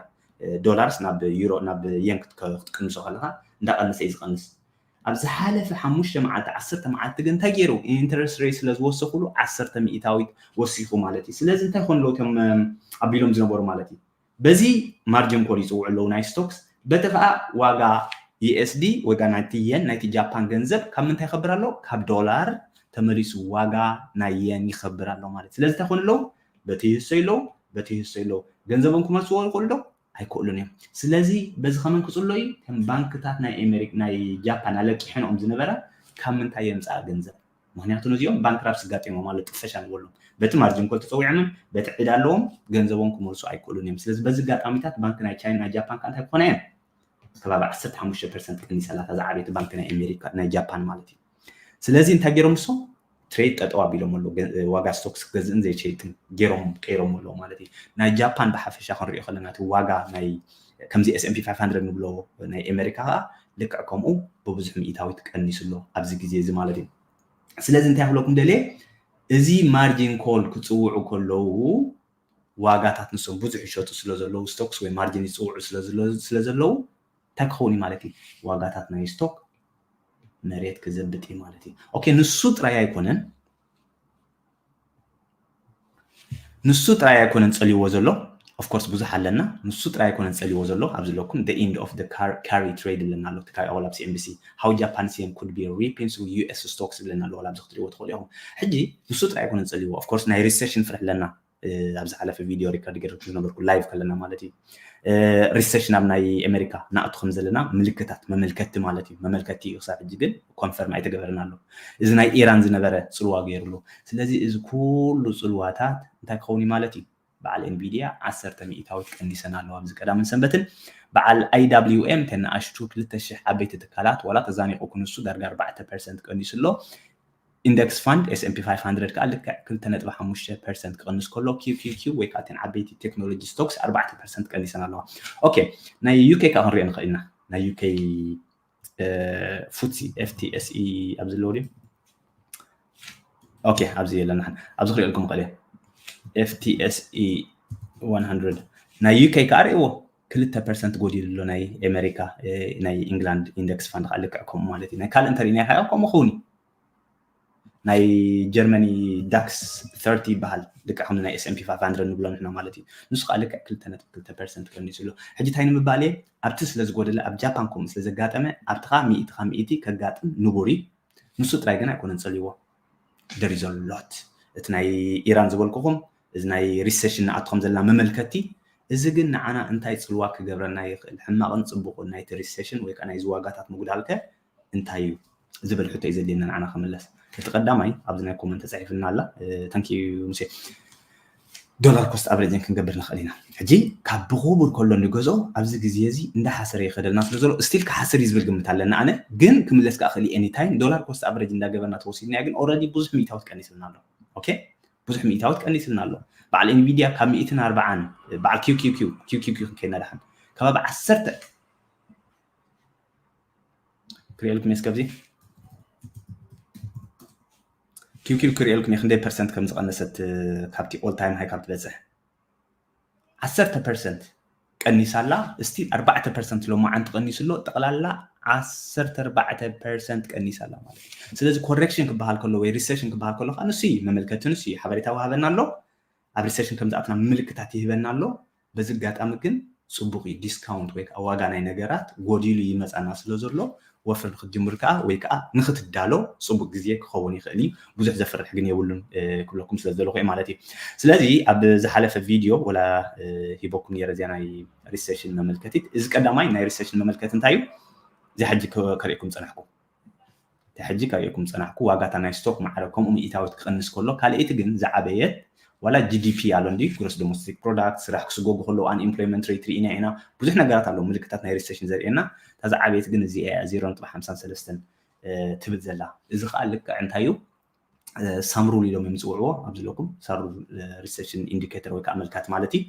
ዶላርስ ናብ ዩሮ ናብ የን ክትቅንሶ ከለካ እንዳቀነሰ እዩ ዝቀንስ ኣብ ዝሓለፈ ሓሙሽተ መዓልቲ ዓሰርተ መዓልቲ ግን እንታይ ገይሩ ኢንተረስት ሬት ስለ ዝወሰኩሉ ዓሰርተ ሚእታዊት ወሲኹ ማለት እዩ ስለዚ እንታይ ኮን ኣለዉ እቶም ኣቢሎም ዝነበሩ ማለት እዩ በዚ ማርጅን ኮል ይፅውዑ ኣለዉ ናይ ስቶክስ በቲ ከዓ ዋጋ ዩኤስዲ ወይ ከዓ ናይቲ የን ናይቲ ጃፓን ገንዘብ ካብ ምንታይ ይኸብር ኣሎ ካብ ዶላር ተመሊሱ ዋጋ ናይ የን ይኸብር ኣሎ ማለት ስለዚ እንታይ ኮን ኣለዉ በቲ ይህሰዩ ኣለዉ በቲ ይህሰዩ ኣለዉ ገንዘቦም ክመልስዎ ይኽእሉ ዶ ኣይክእሉን እዮም ስለዚ በዚ ከመን ክፅሎ እዩ ከም ባንክታት ናይ ኣሜሪክ ናይ ጃፓን ኣለቂሐንኦም ዝነበረ ካብ ምንታይ የምፃእ ገንዘብ ምክንያቱ ነዚኦም ባንክራፕስ ጋጢሞም ኣሎ ጥፈሻ ንበሎም በቲ ማርጅን ኮል ተፀዊዖምን በቲ ዕዳ ኣለዎም ገንዘቦም ክመልሱ ኣይክእሉን እዮም ስለዚ በዚ ኣጋጣሚታት ባንክ ናይ ቻይና ናይ ጃፓን ከዓ እንታይ ክኾና እየን ከባቢ ዓሰርተ ሓሙሽተ ፐርሰንት ቀኒሰላታ ዝዓበየት ባንክ ናይ ኣሜሪካ ናይ ጃፓን ማለት እዩ ስለዚ እንታይ ገይሮም ንሶም ትሬድ ጠጠው ኣቢሎም ኣሎ ዋጋ ስቶክስ ክገዝእን ዘይሸይጥን ገይሮም ቀይሮም ኣለዎ ማለት እዩ ናይ ጃፓን ብሓፈሻ ክንሪኦ ከለና እቲ ዋጋ ናይ ከምዚ S&P five hundred ንብሎ ናይ ኣሜሪካ ከዓ ልክዕ ከምኡ ብብዙሕ ሚእታዊት ቀኒሱ ኣሎ ኣብዚ ግዜ እዚ ማለት እዩ ስለዚ እንታይ ክብለኩም ደልየ እዚ ማርጂን ኮል ክፅውዑ ከለዉ ዋጋታት ንሶም ብዙሕ ይሸጡ ስለ ዘለዉ ስቶክስ ወይ ማርጂን ይፅውዑ ስለ ዘለዉ እንታይ ክኸውን እዩ ማለት እዩ ዋጋታት ናይ ስቶክ መሬት ክዘብጥ እዩ ማለት እዩ ኦኬ ንሱ ጥራይ ኣይኮነን ንሱ ጥራይ ኣይኮነን ፀልይዎ ዘሎ of course ብዙሕ ኣለና ንሱ ጥራይ ኣይኮነን ፀልይዎ ዘሎ ኣብዚ ኣለኩም the end of the carry trade ኣለና ኣሎ ትካይ ኣወል ኣብ CNBC how Japanese yen could be ripping through US stocks ዝብለና ኣሎ ኣብዚ ክትሪዎ ትኽእሉ ኢኹም ሕጂ ንሱ ጥራይ ኣይኮነን ፀልይዎ of course ናይ recession ፍርሒ ኣለና ኣብ ዝሓለፈ ቪድዮ ሪከርድ ገይረኩም ዝነበርኩ ላይቭ ከለና ማለት እዩ። ሪሰሽን ኣብ ናይ ኣሜሪካ ንኣቱ ከም ዘለና ምልክታት መመልከቲ ማለት እዩ። መመልከቲ እዩ፣ ክሳብ ሕጂ ግን ኮንፈርም ኣይተገበረን ኣሎ። እዚ ናይ ኢራን ዝነበረ ፅልዋ ገይሩሉ። ስለዚ እዚ ኩሉ ፅልዋታት እንታይ ክኸውን እዩ ማለት እዩ? በዓል ኤንቪድያ ዓሰርተ ሚእታዊት ቀኒሰን ኣለዋ ኣብዚ ቀዳምን ሰንበትን። በዓል ኣይዳብሊውኤም ተን ንኣሽቱ ክልተ ሽሕ ዓበይቲ ትካላት ዋላ ተዛኒቑ ክንሱ ዳርጋ ኣርባዕተ ፐርሰንት ቀኒሱ ኣሎ። ኢንደክስ ፋንድ S&P five hundred ከዓ ልክዕ ክልተ ነጥቢ ሓሙሽተ ፐርሰንት ክቐንስ ከሎ QQQ ወይ ከዓ እተን ዓበይቲ ቴክኖሎጂ ስቶክስ ኣርባዕተ ፐርሰንት ቀኒሰን ኣለዋ። ኦኬ፣ ናይ ዩኬ ከዓ ክንሪኦ ንኽእል ኢና። ናይ ዩኬ ፉትሲ FTSE ኣብዚ ኣለዎ ድዩ? ኦኬ፣ ኣብዚ የለና። ኣብዚ ክሪኦ ልኩም ክእል FTSE one hundred ናይ ዩኬ ከዓ ርእዎ ክልተ ፐርሰንት ጎዲሉ ኣሎ። ናይ ኣሜሪካ ናይ ኢንግላንድ ኢንደክስ ፋንድ ከዓ ልክዕ ከምኡ ማለት እዩ። ናይ ካልእ እንተሪእናዮ ከዓ ከምኡ ክውን እዩ። ናይ ጀርመኒ ዳክስ ተርቲ ይበሃል፣ ልክዕ ከምዚ ናይ S&P five hundred ንብሎ ንሕና ማለት እዩ። ንሱ ከዓ ልክዕ ክልተ ነጥቢ ክልተ ፐርሰንት ቀኒሱ ኣሎ። ሕጂ እንታይ ንምባል እየ? ኣብቲ ስለ ዝጎደለ ኣብ ጃፓን ከምኡ ስለ ዘጋጠመ ኣብቲ ከዓ ሚእቲ ካብ ሚእቲ ከጋጥም ንቡር እዩ። ንሱ ጥራይ ግን ኣይኮነን ፀልይዎ። There is a lot። እቲ ናይ ኢራን ዝበልኩኹም እዚ ናይ ሪሰሽን ንኣትኹም ዘለና መመልከቲ፣ እዚ ግን ንዓና እንታይ ፅልዋ ክገብረና ይኽእል? ሕማቕን ፅቡቕን ናይቲ ሪሰሽን ወይ ከዓ ናይዚ ዋጋታት ምጉዳልከ እንታይ እዩ ዝብል ሕቶ እዩ ዘድልየና ንዓና ክምለስ። እቲ ቀዳማይ ኣብዚ ናይ ኮመንት ተፃሒፍልና ኣላ። ታንኪዩ ሙሴ። ዶላር ኮስት ኣቨሬጅን ክንገብር ንኽእል ኢና። ሕጂ ካብ ብኽቡር ከሎ ንገዝኦ ኣብዚ ግዜ እዚ እንዳሓሰረ ይኸደልና ስለ ዘሎ ስቲል ክሓስር እዩ ዝብል ግምት ኣለና። ኣነ ግን ክምለስ ከዓ ክእል ኤኒታይም ዶላር ኮስት ኣቨሬጅ እንዳገበርና ተወሲድና ግን ኦረዲ ብዙሕ ሚእታዊት ቀኒስልና ኣሎ። ኦኬ፣ ብዙሕ ሚእታዊት ቀኒስልና ኣሎ። በዓል ኤንቪድያ ካብ ሚእትን ኣርባዓን በዓል QQQ QQQ ክንከይና ደሓን ከባቢ ዓሰርተ ክሪኤልኩም እየ እስከ ኣብዚ QQQ ክሪኤልኩም እየ ክንደይ ፐርሰንት ከም ዝቐነሰት ካብቲ ኦል ታይም ሃይ ካብ ትበፅሕ ዓሰርተ ፐርሰንት ቀኒሳ ኣላ። እስቲል ኣርባዕተ ፐርሰንት ሎማዓንቲ ቀኒሱ ኣሎ። ጠቕላላ ዓሰርተ ኣርባዕተ ፐርሰንት ቀኒሳ ኣላ ማለት እዩ። ስለዚ ኮሬክሽን ክበሃል ከሎ ወይ ሪሰሽን ክበሃል ከሎ ከዓ ንሱ እዩ መመልከቲ፣ ንሱ እዩ ሓበሬታ ወሃበና ኣሎ። ኣብ ሪሰሽን ከም ዝኣትና ምልክታት ይህበና ኣሎ። በዚ ኣጋጣሚ ግን ፅቡቕ እዩ። ዲስካውንት ወይ ከዓ ዋጋ ናይ ነገራት ጎዲሉ ይመፃና ስለ ዘሎ ወፍሪ ንክትጅምር ከዓ ወይ ከዓ ንክትዳሎ ፅቡቅ ግዜ ክኸውን ይኽእል እዩ። ብዙሕ ዘፍርሕ ግን የብሉን ክብለኩም ስለ ዝደለኹ ማለት እዩ። ስለዚ ኣብ ዝሓለፈ ቪድዮ ወላ ሂበኩም ነይረ እዚኣ ናይ ሪሴሽን መመልከቲት። እዚ ቀዳማይ ናይ ሪሴሽን መመልከቲ እንታይ እዩ? እዚ ሕጂ ከርእየኩም ፀናሕኩ ሕጂ ከርእየኩም ፀናሕኩ ዋጋታ ናይ ስቶክ ማዕረ ከምኡ ሚእታዊት ክቐንስ ከሎ፣ ካልኣይቲ ግን ዝዓበየት ዋላ ጂዲፒ ኣሎ እንዲ ግሮስ ዶሜስቲክ ፕሮዳክት፣ ስራሕ ክስጎጉ ከለዉ፣ ኣንኤምፕሎይመንት ሬት ርኢና ኢና። ብዙሕ ነገራት ኣለዉ ምልክታት ናይ ሪሴሽን ዘርእየና። እታ ዝዓበየት ግን እዚኣ እያ፣ ዜሮ ነጥቢ ሓምሳን ሰለስተን ትብል ዘላ። እዚ ከዓ ልክዕ እንታይ እዩ? ሳምሩል ኢሎም እዮም ዝፅውዕዎ ኣብዚ ዘለኩም ሳምሩል ሪሴሽን ኢንዲኬተር ወይ ከዓ ኣመልካቲ ማለት እዩ።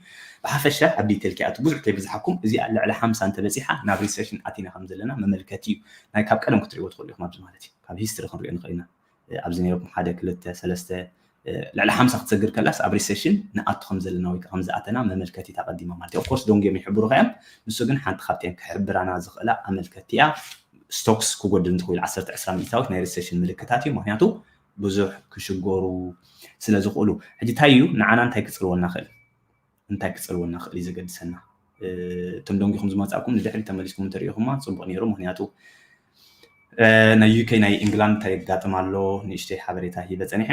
ብሓፈሻ ኣብ ዲቴል ከይኣቱ ብዙሕ ከይብዝሓኩም፣ እዚኣ ልዕሊ ሓምሳ እንተበፂሓ ናብ ሪሴሽን ኣቲና ከም ዘለና መመልከቲ እዩ። ናይ ካብ ቀደም ክትሪእዎ ትኽእሉ ኢኹም ኣብዚ ማለት እዩ። ካብ ሂስትሪ ክንሪኦ ንኽእል ኢና። ኣብዚ ነይርኩም ሓደ ክልተ ሰለስተ ልዕሊ ሓምሳ ክትሰግር ከላስ ኣብ ሪሴሽን ንኣቱ ከም ዘለና ወይ ከዓ ከም ዝኣተና መመልከቲት ኣቐዲማ ማለት እዩ። ኦፍኮርስ ደንጎዮም ይሕብሩኻ እዮም። ንሱ ግን ሓንቲ ካብተን ክሕብራና ዝኽእላ ኣመልከቲ እያ። ስቶክስ ክጎድል እንተኽኢሉ ዓሰርተ ዕስራ ሚእታዊት ናይ ሪሴሽን ምልክታት እዩ። ምክንያቱ ብዙሕ ክሽገሩ ስለ ዝኽእሉ። ሕጂ እንታይ እዩ ንዓና እንታይ ክፅልወና ክእል? እንታይ ክፀልወና ክእል እዩ ዘገድሰና። እቶም ደንጊኹም ዝመፃእኩም ንድሕሪ ተመሊስኩም እንተሪኢኹማ ፅቡቅ ነይሩ። ምክንያቱ ናይ ዩኬ ናይ ኢንግላንድ እንታይ የጋጥም ኣሎ ንእሽተይ ሓበሬታ ሂበ ፀኒሐ።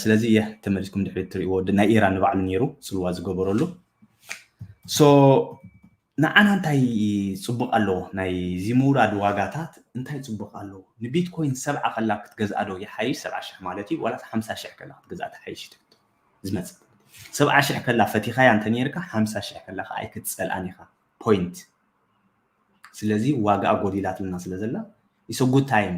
ስለዚ የ ተመሊስኩም ድሕሪ ትሪእዎ ናይ ኢራን ንባዕሉ ነይሩ ፅልዋ ዝገበረሉ። ሶ ንዓና እንታይ ፅቡቅ ኣለዎ? ናይ ዚምውራድ ዋጋታት እንታይ ፅቡቅ ኣለዎ? ንቢትኮይን ሰብዓ ከላ ክትገዝኣ ዶ ይሓይሽ? ሰብዓ ሽሕ ማለት እዩ። ዋላ ሓምሳ ሽሕ ከላ ክትገዝኣ ትሓይሽ ትብል ዝመፅእ። ሰብዓ ሽሕ ከላ ፈቲኻያ እንተ ነይርካ ሓምሳ ሽሕ ከላ ከዓ ኣይክትፀልኣን ኢኻ። ፖይንት። ስለዚ ዋጋኣ ጎዲላትልና ስለ ዘላ it's a good time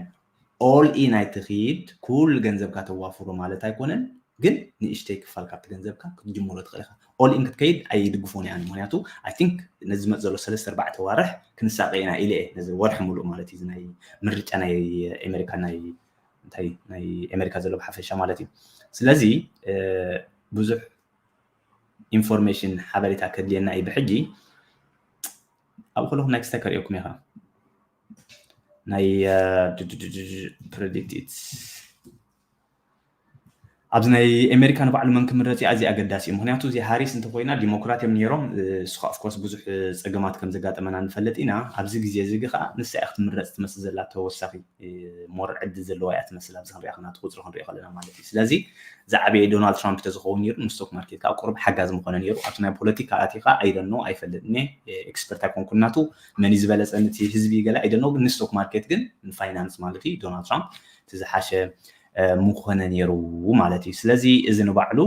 all in ኣይትኺድ። ኩሉ ገንዘብካ ተዋፍሮ ማለት ኣይኮነን፣ ግን ንእሽተይ ክፋል ካብቲ ገንዘብካ ክትጅምሮ ትኽእል ኢኻ። ኦል ኢን ክትከይድ ኣይድግፎን እየ ኣነ። ምክንያቱ I think ነዚ ዝመፅ ዘሎ ሰለስተ ኣርባዕተ ዋርሕ ክንሳቀ ኢና ኢለ እየ። ነዚ ወርሒ ሙሉእ ማለት እዩ። ናይ ምርጫ ናይ ኣሜሪካ ናይ እንታይ ናይ ኣሜሪካ ዘሎ ብሓፈሻ ማለት እዩ። ስለዚ ብዙሕ ኢንፎርሜሽን ሓበሬታ ከድልየና እዩ ብሕጂ። ኣብኡ ከለኹም ናይ ክስታይ ከርእየኩም ኢኻ ናይ predict it ኣብዚ ናይ ኣሜሪካ ንባዕሉ መን ክምረፅ እዩ ኣዝዩ ኣገዳሲ እዩ። ምክንያቱ እዚ ሃሪስ እንተኮይና ዲሞክራት እዮም ነይሮም። እሱ ከዓ ኦፍኮርስ ብዙሕ ፀገማት ከም ዘጋጠመና ንፈልጥ ኢና። ኣብዚ ግዜ እዚ ከዓ ንሳ እያ ክትምረፅ ትመስል ዘላ ተወሳኺ ሞር ዕድል ዘለዋ እያ ትመስል ኣብዚ ክንሪኣ ከና እቲ ቁፅሪ ክንሪኦ ከለና ማለት እዩ። ስለዚ ዝዓበየ ዶናልድ ትራምፕ ተዝኸውን ነይሩ ንስቶክ ማርኬት ከዓ ቁሩብ ሓጋዚ ምኾነ ነይሩ። ኣብቲ ናይ ፖለቲካ ኣቲኻ ኣይደኖ ኣይፈልጥ እኔ ኤክስፐርት ኣይኮንኩን ናቱ መን እዩ ዝበለፀ ነቲ ህዝቢ ገለ ኣይደኖ ግን ንስቶክ ማርኬት ግን ንፋይናንስ ማለት እዩ ዶናልድ ትራምፕ እቲ ዝሓሸ ምኾነ ነይሩ ማለት እዩ። ስለዚ እዚ ንባዕሉ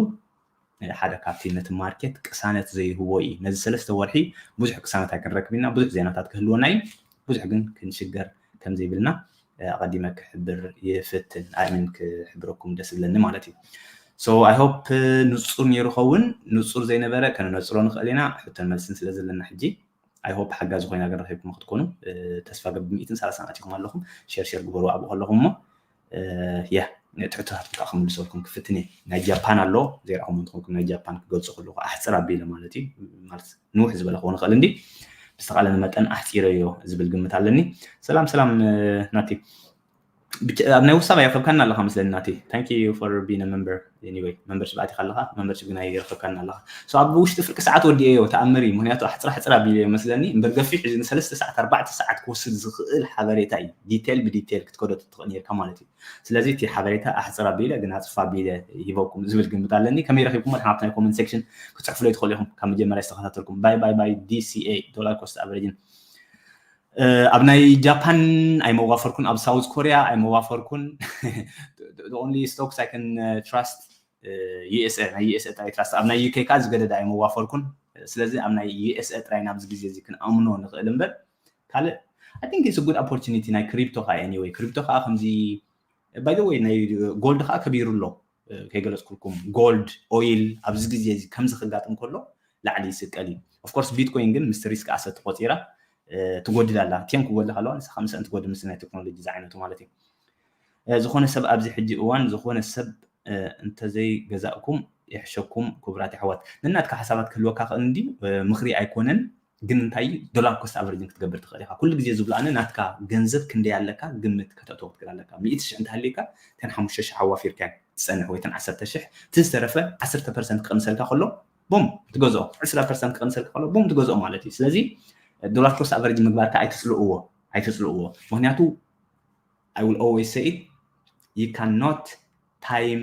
ሓደ ካብቲ ነቲ ማርኬት ቅሳነት ዘይህቦ እዩ። ነዚ ሰለስተ ወርሒ ብዙሕ ቅሳነት ኣይክንረክብ ኢና፣ ብዙሕ ዜናታት ክህልወና እዩ፣ ብዙሕ ግን ክንሽገር ከም ዘይብልና ኣቐዲመ ክሕብር ይፍትን። ኣይምን ክሕብረኩም ደስ ዝብለኒ ማለት እዩ። So I hope ንፁር ነይሩ ኸውን። ንፁር ዘይነበረ ከነነፅሮ ንኽእል ኢና። ሕቶን መልስን ስለ ዘለና ሕጂ I hope ሓጋዚ ኮይና ግን ረኺብኩም ክትኮኑ ተስፋ ገብር። ሚእትን ሰላሳን ኣቲኹም ኣለኹም። ሸር ሸር ግበሩ ኣብኡ ከለኹም እሞ ያ ትሕቶታትኩም ከዓ ክምልሰልኩም ክፍትን እየ። ናይ ጃፓን ኣሎ ዘይረኣኹም እንትኾንኩም ናይ ጃፓን ክገልፁ ከለኹ ኣሕፅር ኣቢለ ማለት እዩ ማለት ንውሕ ዝበለ ክኸውን ይኽእል እንዲ ብዝተኻለኒ መጠን ኣሕፂረዮ ዝብል ግምት ኣለኒ። ሰላም ሰላም ናቲ ኣብ ናይ ውሳብ ኣይረኸብካና ኣለኻ መስለኒ ናቲ። Thank you for being a member. Anyway membership ኣቲኻ ኣለኻ membership ግን ኣይረኸብካና ኣለኻ። So ኣብ ውሽጢ ፍርቂ ሰዓት ወዲኤዮ ተኣምር እዩ። ምክንያቱ ኣሕፅር ኣሕፅር ኣቢለ መስለኒ እምበር ገፊሕ እዚ ንሰለስተ ሰዓት ኣርባዕተ ሰዓት ክወስድ ዝኽእል ሓበሬታ እዩ። ዲቴል ብዲቴል ክትከዶ ትኽእል ነርካ ማለት እዩ። ስለዚ እቲ ሓበሬታ ኣሕፅር ኣቢለ ግን ኣፅፋ ኣቢለ ሂበኩም ዝብል ግምት ኣለኒ። ከመይ ረኺብኩም ሓብቲ ናይ ኮመንት ሴክሽን ክትፅሕፉለይ ትኽእሉ ኢኹም። ካብ መጀመርያ ዝተኸታተልኩም ባይ ባይ ባይ ዲሲኤ ዶላር ኮስት ኣቨሬጅን ኣብ ናይ ጃፓን ኣይመዋፈርኩን፣ ኣብ ሳውዝ ኮሪያ ኣይመዋፈርኩን። Only stocks I can trust USA ናይ USA ጥራይ ትራስት ኣብ ናይ ዩኬ ከዓ ዝገደደ ኣይመዋፈርኩን። ስለዚ ኣብ ናይ USA ጥራይ ናብዚ ግዜ እዚ ክንኣምኖ ንኽእል እምበር ካልእ I think it's a good opportunity ናይ ክሪፕቶ ከዓ anyway ክሪፕቶ ከዓ ከምዚ by the way ናይ ጎልድ ከዓ ከቢሩ ኣሎ ከይገለፅኩልኩም ጎልድ ኦይል ኣብዚ ግዜ እዚ ከምዚ ክጋጥም ከሎ ላዕሊ ይስቀል እዩ። Of course ቢትኮይን ግን ምስቲ ሪስክ ኣሰት ተቆፂራ ትጎድል ኣላ። ቴን ክጎድል ከለዋ ንስኻ ምስአን ትጎድል ምስ ናይ ቴክኖሎጂ ዝዓይነቱ ማለት እዩ። ዝኾነ ሰብ ኣብዚ ሕጂ እዋን ዝኾነ ሰብ እንተዘይገዛእኩም ይሕሸኩም ክቡራት ኣሕዋት። ነናትካ ሓሳባት ክህልወካ ክእል እንዲ ምኽሪ ኣይኮነን ግን እንታይ ዶላር ኮስት ኣቨሬጅን ክትገብር ትኽእል ኢኻ። ኩሉ ግዜ ዝብሎ ኣነ ናትካ ገንዘብ ክንደይ ኣለካ ግምት ከተእተወ ክትክእል ኣለካ። ሚእቲ ሽሕ እንተሃልዩካ ተን ሓሙሽተ ሽሕ ኣዋፊርካ ትፀንሕ ወይ ተን ዓሰርተ ሽሕ እቲ ዝተረፈ ዓሰርተ ፐርሰንት ክቕንሰልካ ከሎ ቡም ትገዝኦ፣ ዕስራ ፐርሰንት ክቕንሰልካ ከሎ ቡም ትገዝኦ ማለት እዩ። ስለዚ ዶላር ኮስት ኣቨሬጅ ምግባርካ ኣይትፅልእዎ፣ ኣይትፅልእዎ። ምክንያቱ I will always say it, you cannot time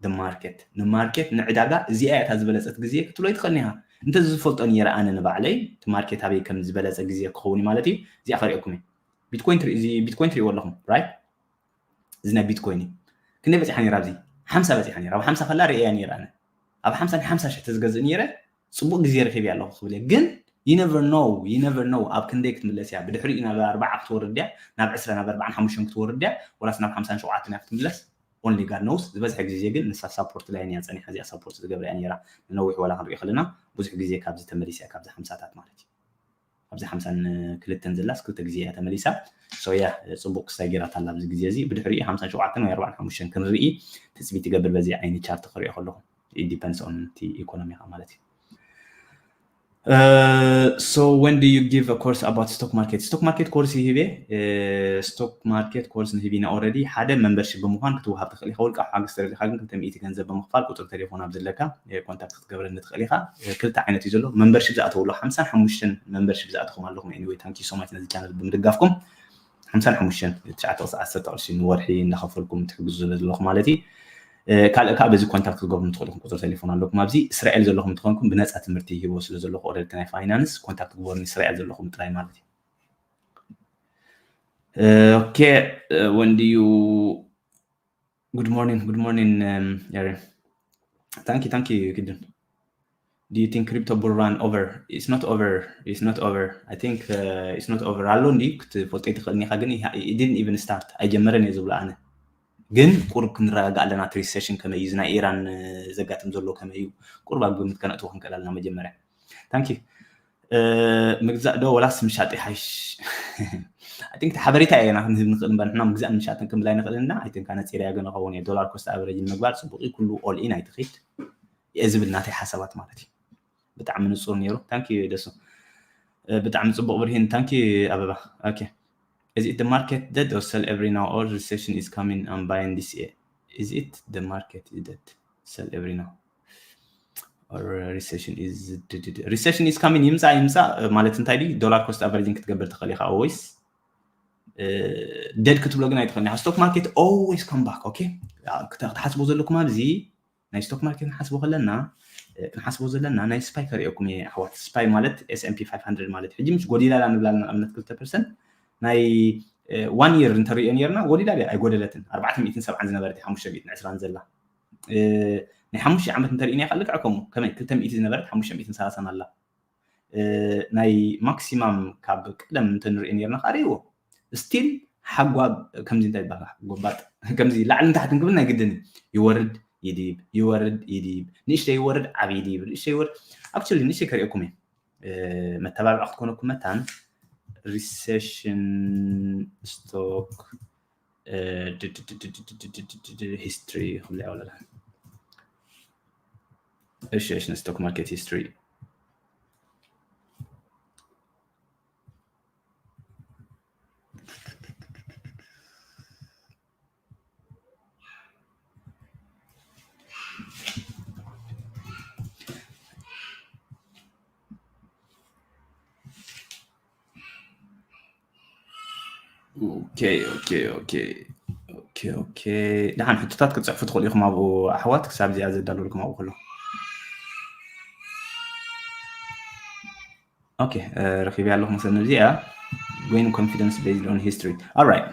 the market። ንማርኬት ንዕዳጋ እዚኣ እያ እታ ዝበለፀት ግዜ ክትብሎ ይትኽእል ኢኻ። እንተ ዝፈልጦ ነይረ ኣነ ንባዕለይ እቲ ማርኬት ኣበይ ከም ዝበለፀ ግዜ ክኸውን እዩ ማለት እዩ። እዚኣ ከሪኦኩም እዩ። ቢትኮይን ትርኢ- እዚ ቢትኮይን ትሪእዎ ኣለኹም right? እዚ ናይ ቢትኮይን እዩ። ክንደይ በፂሓ ነይራ ኣብዚ ሓምሳ በፂሓ ነይራ። ኣብ ሓምሳ ከላ ርእያ ነይረ ኣነ ኣብ ሓምሳ ን ሓምሳ ሽሕ ተዝገዝእ ነይረ ፅቡቅ ግዜ ረኪብ ኣለኹ ክብል እየ ግን you never know you never know ኣብ ክንደይ ክትምለስ እያ ብድሕሪኡ ናብ ኣርባዓ ክትወርድ እያ ናብ ዕስራ ናብ ኣርባዓን ሓሙሽተን ክትወርድ እያ ወላስ ናብ ሓምሳን ሸውዓተን እያ ክትምለስ only God knows ዝበዝሐ ግዜ ግን ንሳ ሳፖርት ላይን እያ ፀኒሓ እዚኣ ሳፖርት ዝገብረ እያ ነይራ ንነዊሕ ዋላ ክንሪኦ ከለና ብዙሕ ግዜ ካብዚ ተመሊሳ እያ ካብዚ ሓምሳታት ማለት እዩ ኣብዚ ሓምሳን ክልተን ዘላስ ክልተ ግዜ እያ ተመሊሳ so yeah ፅቡቅ ክስታይ ገይራታ ኣላ ኣብዚ ግዜ እዚ ብድሕሪኡ ሓምሳን ሸውዓተን ወይ ኣርባዓን ሓሙሽተን ክንርኢ ትፅቢት ይገብር በዚ ዓይኒ ቻርት ክሪኦ ከለኹ it depends on እቲ ኢኮኖሚ ማለት እዩ Uh, so when do you give a course about stock market? Stock market course ይህብ እየ stock market course ንህብ ኢና already ሓደ membership ብምዃን ክትወሃብ ትኽእል ኢኻ ውልቃ ሓገዝ ተደሊኻ ግን ክልተ ሚእቲ ገንዘብ ብምኽፋል ቁፅሪ ቴሌፎን ኣብ ዘለካ ኮንታክት ክትገብረኒ ትኽእል ኢኻ ክልተ ዓይነት እዩ ዘሎ membership ዝኣተወሉ ሓምሳን ሓሙሽተን membership ዝኣተኹም ኣለኹም anyway thank you so much ነዚ ቻነል ብምድጋፍኩም ሓምሳን ሓሙሽተን ትሽዓተ ቅርሺ ዓሰርተ ቅርሺ ንወርሒ እንዳኸፈልኩም ትሕግዙ ዘለኹም ማለት እዩ ካልእ ከዓ በዚ ኮንታክት ክትገብሩ ትኽእሉ ኢኹም ቁፅሪ ቴሌፎን ኣለኩም ኣብዚ እስራኤል ዘለኹም እንትኾንኩም ብነፃ ትምህርቲ ይህቦ ስለ ዘለኹ ኦረድቲ ናይ ፋይናንስ ኮንታክት ግበሩኒ እስራኤል ዘለኹም ጥራይ ማለት እዩ okay when do you good morning good morning um, Aaron thank you thank you Kidun do you think crypto bull run over it's not over it's not over I think uh, it's not over ኣሎ እንዲ ክትፈልጦ ይትኽእል ኒኻ ግን it didn't even start ኣይጀመረን እየ ዝብሎ ኣነ ግን ቁሩብ ክንረጋጋእ ኣለና እቲ ሪሴሽን ከመይ እዩ እዚ ናይ ኢራን ዘጋጥም ዘሎ ከመይ እዩ ቁሩብ ኣብ ግምት ከነእትዎ ክንክእል ኣለና መጀመርያ thank you ምግዛእ ዶ ወላስ ምሻጥ ይሓይሽ I think ሓበሬታ ኢና ክንህብ ንኽእል እምበር ንሕና ምግዛእን ምሻጥን ክምላይ ንኽእል እና I think ኣነ ፂርያ ግን ኸውን እየ dollar cost average ንምግባር ፅቡቅ እዩ ኩሉ all in ኣይትኺድ እየ ዝብል ናተይ ሓሳባት ማለት እዩ ብጣዕሚ ንፁር ነይሩ thank you ደሱ ብጣዕሚ ፅቡቅ ብርሂን thank you ኣበባ okay is it the market dead or sell every now or recession is coming and buying this year is it the market is dead sell every now or recession is recession is coming ይምፃእ ይምፃእ ማለት እንታይ ድዩ? Dollar cost averaging ክትገብር ትኽእል ኢኻ። Always dead ክትብሎ ግን ኣይትኽእልን ኢኻ። Stock market always come back። Okay፣ ክትሓስቡ ዘለኩም ኣብዚ ናይ stock market ክንሓስቦ ከለና ክንሓስቦ ዘለና ናይ spy ከርእየኩም እየ ኣሕዋት። Spy ማለት S&P five hundred ማለት ሕጂ ምስ ጎዲላ ላ ንብላ ንኣብነት ክልተ percent ናይ one year እንተርእዮ ነርና ጎዲላ ድያ ኣይጎደለትን። ኣርባዕተ ሚእትን ሰብዓን ዝነበረት ሓሙሽተ ሚእትን ዕስራን ዘላ ናይ ሓሙሽተ ዓመት እንተርእዮ ነያ ልክዕ ከምኡ ከመይ ክልተ ሚእቲ ዝነበረት ሓሙሽተ ሚእትን ሰላሳን ኣላ። ናይ maximum ካብ ቀደም እንተንርእዮ ነርና ከዓ ርእይዎ still ሓጓብ ከምዚ እንታይ ይባሃል ጎባጥ ከምዚ ላዕሊ ንታሕቲ እንክብል ናይ ግድን ይወርድ ይድይብ ይወርድ ይድይብ ንእሽተይ ይወርድ ዓብይ ይድይብ ንእሽተይ ይወርድ። Actually ንእሽተይ ከርእየኩም እየ መተባብዒ ክትኮነኩም መታን recession stock history ክብላ ይወለላ። እሺ እሺ stock market history ኦኬ ኦኬ ኦኬ ኦኬ ኦኬ ደሓን ሕቶታት ክትፅሕፉ ትኽእሉ ኢኹም ኣብኡ ኣሕዋት ክሳብ እዚኣ ዘዳለልኩም ኣብኡ ከሎ ኦኬ ረኺበያ ኣለኹ መሰለኒ እዚኣ going confidence based on history። Alright,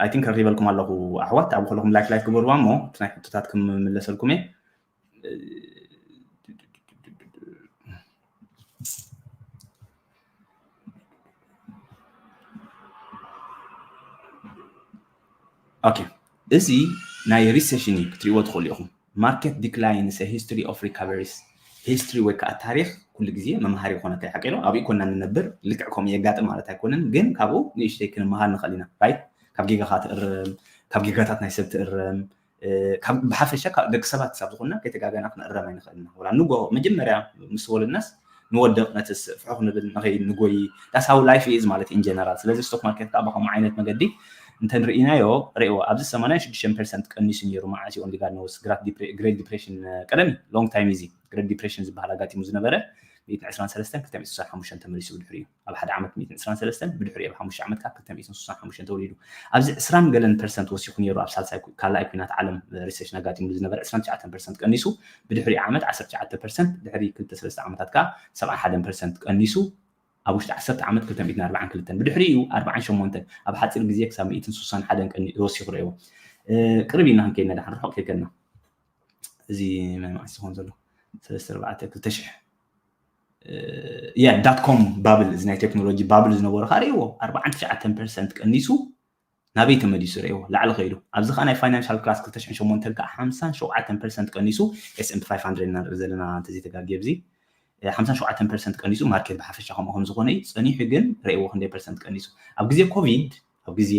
I think ረኺበልኩም ኣለኹ ኣሕዋት ኣብኡ ከለኹም like like ግበርዋ እሞ እቲ ናይ ሕቶታት ክምለሰልኩም እየ። ኦኬ እዚ ናይ recession እዩ ክትሪእዎ ትኽእሉ ኢኹም። Market decline is a history of recoveries። History ወይ ከዓ ታሪኽ ኩሉ ግዜ መምሃሪ ይኾነካ እዩ ሓቂ ዶ ኣብኡ ኮና ንነብር ልክዕ ከምኡ የጋጥም ማለት ኣይኮነን ግን ካብኡ ንእሽተይ ክንመሃር ንኽእል ኢና right። ካብ ጌጋኻ ትእርም ካብ ጌጋታት ናይ ሰብ ትእርም ብሓፈሻ ደቂ ሰባት ክሳብ ዝኾንና ከይተጋገና ክንእረም ኣይንኽእል ኢና። ወላ ንጎ መጀመርያ ምስ ወለድናስ ንወድቕ ነትስእ ፍሑ ክንብል ንኸይድ ንጎይ that's how life is ማለት in general። ስለዚ stock market ከዓ ብኸምኡ ዓይነት መገዲ እንተ ንርኢናዮ ርእይዎ ኣብዚ ሰማንያን ሽዱሽተ percent ቀኒሱ ነይሩ መዓስ እዩ only God knows great depression ቀደም long time እዚ great depression ዝበሃል ኣጋጢሙ ዝነበረ ሚእትን ዕስራን ሰለስተን ክልተ ሚእትን ስሳን ሓሙሽተን ተመሊሱ ብድሕሪኡ ኣብ ሓደ ዓመት ሚእትን ዕስራን ሰለስተን ብድሕሪኡ ኣብ ሓሙሽተ ዓመት ካብ ክልተ ሚእትን ስሳን ሓሙሽተን ተወሊዱ ኣብዚ ዕስራን ገለን percent ወሲኹ ነይሩ ኣብ ሳልሳይ ካልኣይ ኩናት ዓለም recession ኣጋጢሙ ዝነበረ ዕስራን ትሽዓተን percent ቀኒሱ ብድሕሪ ዓመት ዓሰርተ ትሽዓተ percent ድሕሪ ክልተ ሰለስተ ዓመታት ከዓ ሰብዓን ሓደን percent ቀኒሱ ኣብ ውሽጢ ዓሰርተ ዓመት ክልተ ሚእትን ኣርባዓን ክልተን ብድሕሪኡ ኣርባዓን ሸሞንተን ኣብ ሓፂር ግዜ ክሳብ ሚእትን ስሳን ሓደን ወሲኹ ረእዎ። ቅርብ ኢና ክንከይድና ደሓን ርሑቕ ከይከድና እዚ መን መዓስ ይኾን ዘሎ ሰለስተ ኣርባዕተ ክልተ ሽሕ ያ dot com bubble እዚ ናይ ቴክኖሎጂ bubble ዝነበረ ከዓ ርእይዎ ኣርባዓን ትሽዓተን percent ቀኒሱ ናበይ ተመሊሱ ርእይዎ ላዕሊ ከይዱ ኣብዚ ከዓ ናይ financial crash ክልተ ሽሕን ሸሞንተን ከዓ ሓምሳን ሸውዓተን percent ቀኒሱ S&P five hundred ኢና ንርኢ ዘለና እንተዘይተጋግየ ኣብዚ ሓምሳን ሸውዓተን percent ቀኒሱ market ብሓፈሻ ከምኡ ከም ዝኾነ እዩ ፀኒሑ ግን ርእይዎ ክንደይ percent ቀኒሱ ኣብ ግዜ ኮቪድ ኣብ ግዜ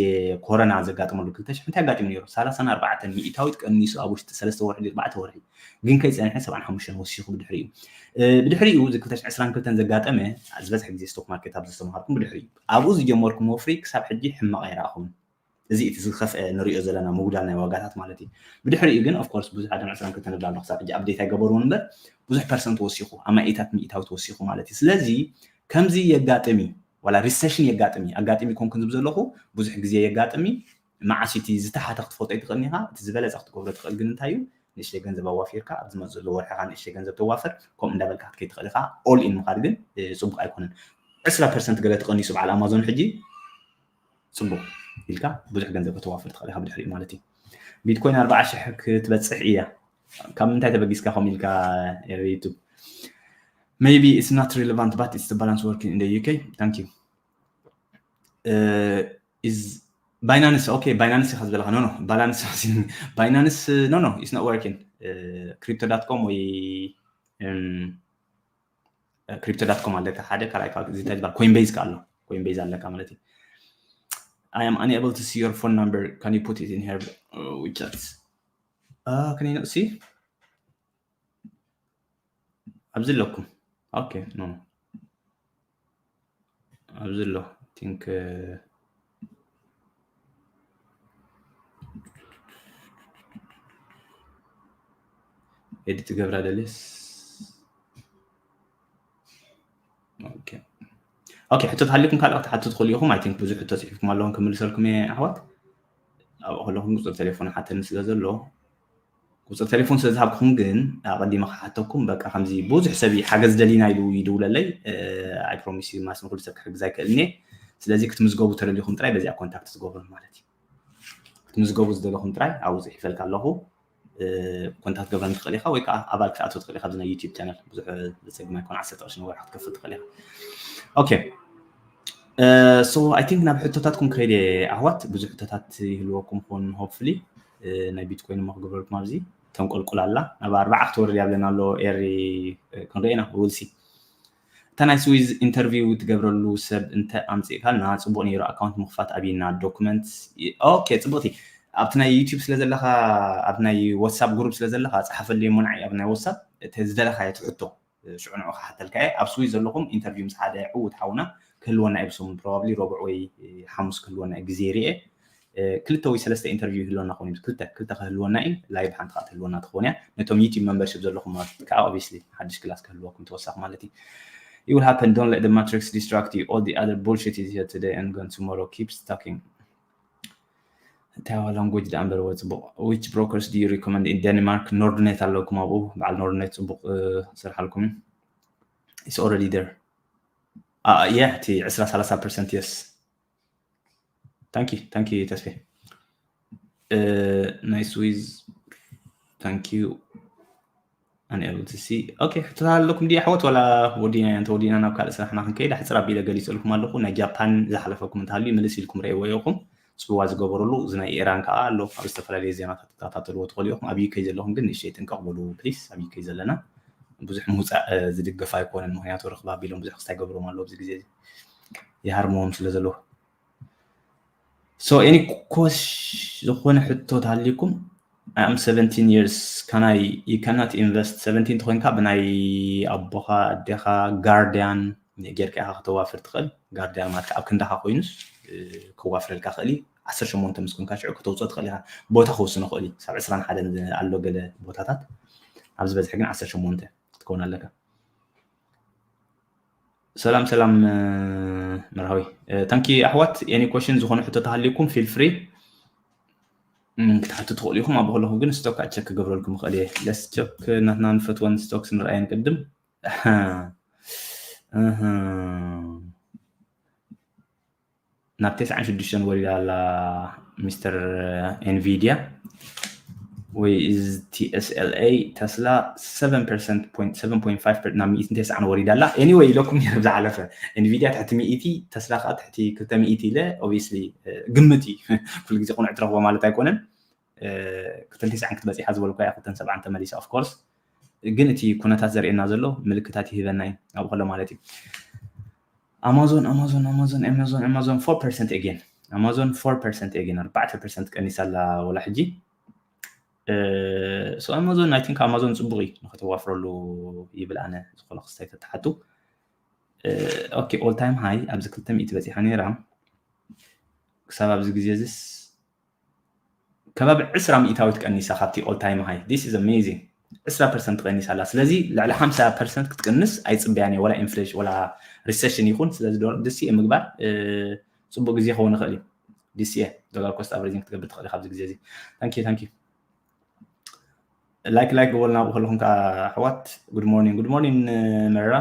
ኮረና ዘጋጠመሉ ክልተ ሽሕ እንታይ ኣጋጢሙ ነይሩ ሰላሳን ኣርባዕተን ሚእታዊት ቀኒሱ ኣብ ውሽጢ ሰለስተ ወርሒ ኣርባዕተ ወርሒ ግን ከይፀንሐ ሰብዓን ሓሙሽተን ወሲኹ ብድሕሪኡ ብድሕሪኡ እዚ ክልተ ሽሕ ዕስራን ክልተን ዘጋጠመ ዝበዝሐ ግዜ stock market ኣብ ዘስተምሃርኩም ብድሕሪኡ ኣብኡ ዝጀመርኩም ወፍሪ ክሳብ ሕጂ ሕማቕ ኣይረኣኹምን። እዚ እቲ ዝኸፍአ ንሪኦ ዘለና ምጉዳል ናይ ዋጋታት ማለት እዩ። ብድሕሪኡ ግን of course ብዙሕ ኣደም ዕስራን ክልተን ንብል ኣሎ ክሳብ ሕጂ update ኣይገበርዎን እምበር ብዙሕ percent ወሲኹ ኣማኢታት ሚእታዊት ወሲኹ ማለት እዩ። ስለዚ ከምዚ የጋጥም እዩ ዋላ recession የጋጥም እዩ ኣጋጢሙ ይኮንኩን ዝብል ዘለኹ ብዙሕ ግዜ የጋጥም እዩ። መዓስ እቲ ዝተሓተ ክትፈልጦ ኣይትኽእልን ኢኻ። እቲ ዝበለፀ ክትገብሮ ትኽእል ግን እንታይ እዩ ንእሽተይ ገንዘብ ኣዋፊርካ ኣብ ዝመፅእ ዘሎ ወርሒ ኻ ንእሽተይ ገንዘብ ተዋፍር ከምኡ እንዳበልካ ክትከይድ ትኽእል ኢኻ። All in ምኻድ ግን ፅቡቅ ኣይኮነን። ዕስራ percent ገለ ተቐኒሱ በዓል ኣማዞን ሕጂ ፅቡቅ ኢልካ ብዙሕ ገንዘብ ከተዋፍር ትኽእል ኢኻ ብድሕሪኡ ማለት እዩ። ቢትኮይን ኣርባዓ ሽሕ ክትበፅሕ እያ። ካብ ምንታይ ተበጊስካ ከምኡ ኢልካ ዩቱብ? Maybe it's not relevant but it's the balance working in the U K. Thank you. Uh, is Binance okay? Binance ኢኻ ዝበለኻ no no balance Binance no no it's not working. Crypto dot com ወይ crypto dot com ኣለካ ሓደ ካልኣይ ካብ እዚ እንታይ ዝበሃል ኮይንቤዝ ከ ኣሎ ኮይንቤዝ ኣለካ ማለት እዩ። I am unable to see your phone number, can you put it in here? WeChat. Can you not see? ኣብዚ ኣለኩም okay no ኣብዚ ኣሎ think ኤዲት ገብራ ደልየስ okay okay ሕቶ ተሃሊኩም ካልእ ክትሓቱ ትኽእሉ ኢኹም። I think ብዙሕ ሕቶ ጽሒፍኩም ኣለኹም ክምልሰልኩም እየ ኣሕዋት። ኣብኡ ከለኹም ቁጽሪ ቴሌፎን ሓተኒ ስለ ዘሎ ቁጽሪ ቴሌፎን ስለ ዝሃብኩም ግን ኣቐዲመ ክሓተኩም በቃ ከምዚ ብዙሕ ሰብ ሓገዝ ደሊና ኢሉ ይድውለለይ። I promise you ማስ ንኩሉ ሰብ ክሕግዝ ኣይክእልን እየ። ስለዚ ክትምዝገቡ ተደሊኹም ጥራይ በዚኣ ኮንታክት ዝገብሩ ማለት እዩ። ክትምዝገቡ ዝደለኹም ጥራይ ኣብኡ ጽሒፈልካ ኣለኹ። ኮንታክት ገብረን ትኽእል ኢኻ ወይ ከዓ ኣባል ክትኣትው ትኽእል ኢኻ ኣብዚ ናይ ዩቲብ ቻነል ብዙሕ ዘፀግም ኣይኮነ ዓሰርተ ቅርሺ ንወርሒ ክትከፍል ትኽእል ኢኻ። Okay so I think ናብ ሕቶታትኩም ክኸይድ እየ ኣሕዋት። ብዙሕ ሕቶታት ይህልወኩም ኾን hopefully ናይ ቢትኮይን እሞ ክገብረልኩም ኣብዚ ተንቆልቁል ኣላ ናብ ኣርባዓ ክትወርድ እያ ብለና ኣሎ ኤሪ ክንርኢ ኢና ውልሲ እታ ናይ ስዊዝ ኢንተርቪው ትገብረሉ ሰብ እንተ ኣምፂእካልና ፅቡቅ ነይሩ ኣካውንት ምክፋት ኣብይና ዶክመንት okay ፅቡቅቲ ኣብቲ ናይ ዩቲብ ስለ ዘለካ ኣብቲ ናይ ዋትሳፕ ግሩፕ ስለ ዘለካ ፀሓፈሉ እሞ ንዓይ ኣብ ናይ ዋትሳፕ እቲ ዝደለካዮ ትሕቶ ሽዑ ንዑ ክሓተልካ እየ ኣብ ስዊዝ ዘለኹም ኢንተርቪው ምስ ሓደ ዕዉት ሓውና ክህልወና እዩ ብሰሙን probably ረቡዕ ወይ ሓሙስ ክህልወና እዩ ግዜ ርኤ ክልተ ወይ ሰለስተ ኢንተርቪው ይህልወና ክኾን እዩ ክልተ ክልተ ክህልወና እዩ live ሓንቲ ከዓ ትህልወና ትኸውን እያ ነቶም ዩቲብ membership ዘለኹም ማለት ከዓ obviously ሓድሽ ክላስ ክህልወኩም ተወሳኺ ማለት እዩ it will happen don't let the matrix distract you all the other bullshit is here today and gone tomorrow keep talking እንታይ language ደኣ እምበር ወ ፅቡቅ which brokers do you recommend in Denmark Nordnet ኣለኩም ኣብኡ በዓል Nordnet ፅቡቅ ስርሓልኩም it's already there yeah እቲ ዕስራ ሰላሳ percent yes thank you thank you ተስፌ ናይ ስዊዝ thank you unable to see okay ሕቶታት ኣለኩም ድዩ ኣሕዋት ዋላ ወዲና እንተ ወዲና ናብ ካልእ ስራሕና ክንከይድ ኣሕፅር ኣቢለ ገሊፀልኩም ኣለኹ ናይ ጃፓን ዝሓለፈኩም እንተሃልዩ ምልስ ኢልኩም ረእይዎ ኢኹም ፅዋ ዝገበረሉ እዚ ናይ ኢራን ከዓ ኣሎ ኣብ ዝተፈላለየ ዜናታት ትከታተልዎ ትኽእሉ ኢኹም ኣብ ዩኬ ዘለኹም ግን ንእሽተይ ጥንቀቕ በሉ ፕሊስ ኣብ ዩኬ ዘለና ብዙሕ ምውፃእ ዝድገፍ ኣይኮነን ምክንያቱ ርክብ ኣቢሎም ብዙሕ ክስታይ ገብሮም ኣለዉ ኣብዚ ግዜ ይሃርምዎም ስለ ዘለዉ so any question ዝኾነ ሕቶ ተሃሊኩም I am seventeen years can I you cannot invest seventeen ተኮይንካ ብናይ ኣቦኻ ኣዴኻ ጋርዲያን ጌርካ ኢኻ ከተዋፍር ትኽእል ጋርዲያን ማለት ኣብ ክንዳኻ ኮይኑስ ከዋፍረልካ ክእል ዓሰርተ ሸሞንተ ምስ ኮንካ ሽዑ ከተውፅኦ ትኽእል ኢኻ ቦታ ክውስኖ ክእል እዩ ሳብ ዕስራን ሓደን ኣሎ ገለ ቦታታት ኣብ ዝበዝሐ ግን ዓሰርተ ሸሞንተ ክትከውን ኣለካ ሰላም ሰላም መርሃዊ thank you ኣሕዋት any question ዝኾነ ሕቶ ተሃሊኩም feel free ክትሓቱ ትኽእሉ ኢኹም ኣብ ከለኹ ግን stock check ክገብረልኩም ይኽእል እየ let's check ናትና ንፈትወን stocks ንርኣየን ቅድም ናብ ተስዓን ሽዱሽተን ወሪዳ ኣላ ሚስተር ኤንቪድያ ወይ እዚ ቲኤስኤልኤ ተስላ ናብ ሚእትን ተስዓን ወሪዳ ኣላ anyway ኢለኩም ነይረ ዝሓለፈ ኤንቪድያ ትሕቲ ሚእቲ ተስላ ከዓ ትሕቲ ክልተ ሚእቲ ኢለ obviously ግምት እዩ ኩሉ ግዜ ቁኑዕ ትረኽቦ ማለት ኣይኮነን ክልተን ተስዓን ክትበፂሓ ዝበልኳ እያ ክልተን ሰብዓን ተመሊሳ of course ግን እቲ ኩነታት ዘርእየና ዘሎ ምልክታት ይህበና እዩ ኣብኡ ከሎ ማለት እዩ ኣማዞን ኣማዞን ኣማዞን ኣማዞን ኣማዞን ፎር ፐርሰንት again ኣማዞን ፎር ፐርሰንት again ኣርባዕተ ፐርሰንት ቀኒሳ ኣላ ወላ ሕጂ so ኣማዞን I think ኣማዞን ፅቡቅ እዩ ንከተዋፍረሉ ይብል ኣነ ዝኾነ ክስታይ ተተሓቱ okay all time high ኣብዚ ክልተ ሚእቲ በፂሓ ነይራ ክሳብ ኣብዚ ግዜ እዚስ ከባቢ ዕስራ ሚእታዊት ቀኒሳ ካብቲ all time high this is amazing ዕስራ ፐርሰንት ቀኒሳ ኣላ ስለዚ ልዕሊ ሓምሳ ፐርሰንት ክትቅንስ ኣይፅበያን እየ ወላ ኢንፍሌሽን ወላ ሪሰሽን ይኹን ስለዚ ዶላር ዲሲኤ ምግባር ፅቡቅ ግዜ ክኸውን ይኽእል እዩ ዲሲኤ ዶላር ኮስት ኣቨሬጅን ክትገብር ትኽእል ኢኻ ኣብዚ ግዜ እዚ thank you thank you like like ግበሉና ኣብኡ ከለኹም ከዓ ኣሕዋት good morning good morning መራ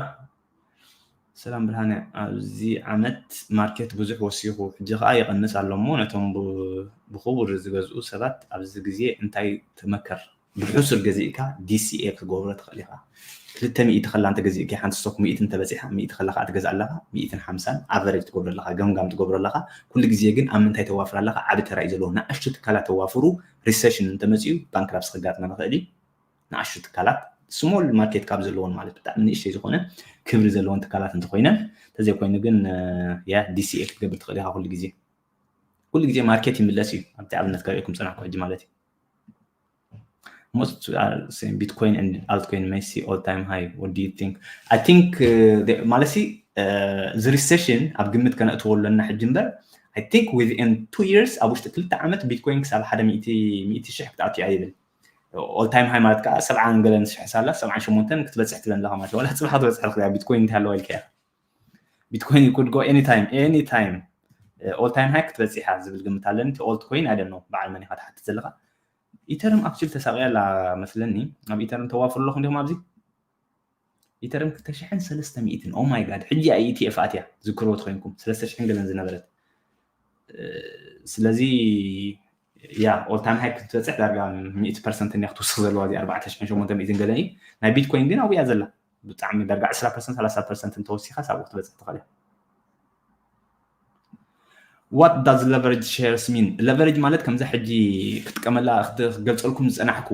ሰላም ብርሃነ ኣብዚ ዓመት ማርኬት ብዙሕ ወሲኹ ሕጂ ከዓ ይቐንስ ኣሎ እሞ ነቶም ብክቡር ዝገዝኡ ሰባት ኣብዚ ግዜ እንታይ ትመከር ብሕሱር ገዚእካ ዲሲኤ ክትገብሮ ትኽእል ኢኻ ክልተ ሚእቲ ከላ እንተገዚእካ ሓንቲ ስቶክ ሚእቲ እንተበፂሓ ሚእቲ ከላ ከዓ ትገዝእ ኣለኻ ሚእትን ሓምሳን ኣቨሬጅ ትገብሮ ኣለኻ ገምጋም ትገብሮ ኣለኻ ኩሉ ግዜ ግን ኣብ ምንታይ ተዋፍር ኣለኻ ዓቢ ተራ እዩ ዘለዎ ንኣሽቱ ትካላት ተዋፍሩ ሪሰሽን እንተመፅኡ ባንክራፕሲ ክጋጥመ ንኽእል እዩ ንኣሽቱ ትካላት small market cap ዘለወን ማለት ብጣዕሚ ንእሽተይ ዝኾነ ክብሪ ዘለወን ትካላት እንተኮይነን እንተዘይኮይኑ ግን ያ ዲሲኤ ክትገብር ትኽእል ኢኻ ኩሉ ግዜ ኩሉ ግዜ ማርኬት ይምለስ እዩ ኣብቲ ኣብነት ከርእየኩም ፀናሕኩ ሕጂ ማለት እዩ most bitcoin and altcoin may see all time high what do you think I think ማለት እዚ ሪሰሽን ኣብ ግምት ከነእትዎ ኣለና ሕጂ እምበር I think within two years ኣብ ውሽጢ ክልተ ዓመት ቢትኮይን ክሳብ ሓደ ሚእቲ ሽሕ ክትኣቱ እያ ይብል all time high ማለት ከዓ ሰብዓን ገለን ሽሕ ሳላ ሰብዓን ሸሞንተን ክትበፅሕ ትብለን ኣለካ ማለት እዩ። ዋላ ፅባሕ ክትበፅሕ ትኽእል እያ። ቢትኮይን እንተሃለዋ ኢልካ ኢኻ። ቢትኮይን you could go any time any time all time high ክትበፅሕ እያ ዝብል ግምት ኣለኒ። እቲ ኦልት ኮይን I don't know በዓል መን ኢኻ ትሓትት ዘለካ። ኢተርም actually ተሳቂያ ኣላ መስለኒ። ኣብ ኢተርም ተዋፍሩ ኣለኹም ዲኹም ኣብዚ? ኢተርም ክልተ ሽሕን ሰለስተ ሚእትን oh my god ሕጂ እያ ኢቲኤፍ ኣትያ ዝክርዎ ተኮይንኩም ሰለስተ ሽሕን ገለን ዝነበረት ስለዚ ያ all time high ክትበፅሕ ዳርጋ ሚእቲ ፐርሰንት እያ ክትውስኽ ዘለዋ እዚ ኣርባዕተ ሽሕን ሸሞንተ ሚእትን ገለን እዩ። ናይ ቢትኮይን ግን ኣብያ ዘላ ብጣዕሚ ዳርጋ ዕስራ ፐርሰንት ሰላሳ ፐርሰንት እንተወሲኻ ሳብ ክትበፅሕ ትኽእል እያ። What does leverage shares mean? Leverage ማለት ከምዛ ሕጂ ክጥቀመላ ክገልፀልኩም ዝፀናሕኩ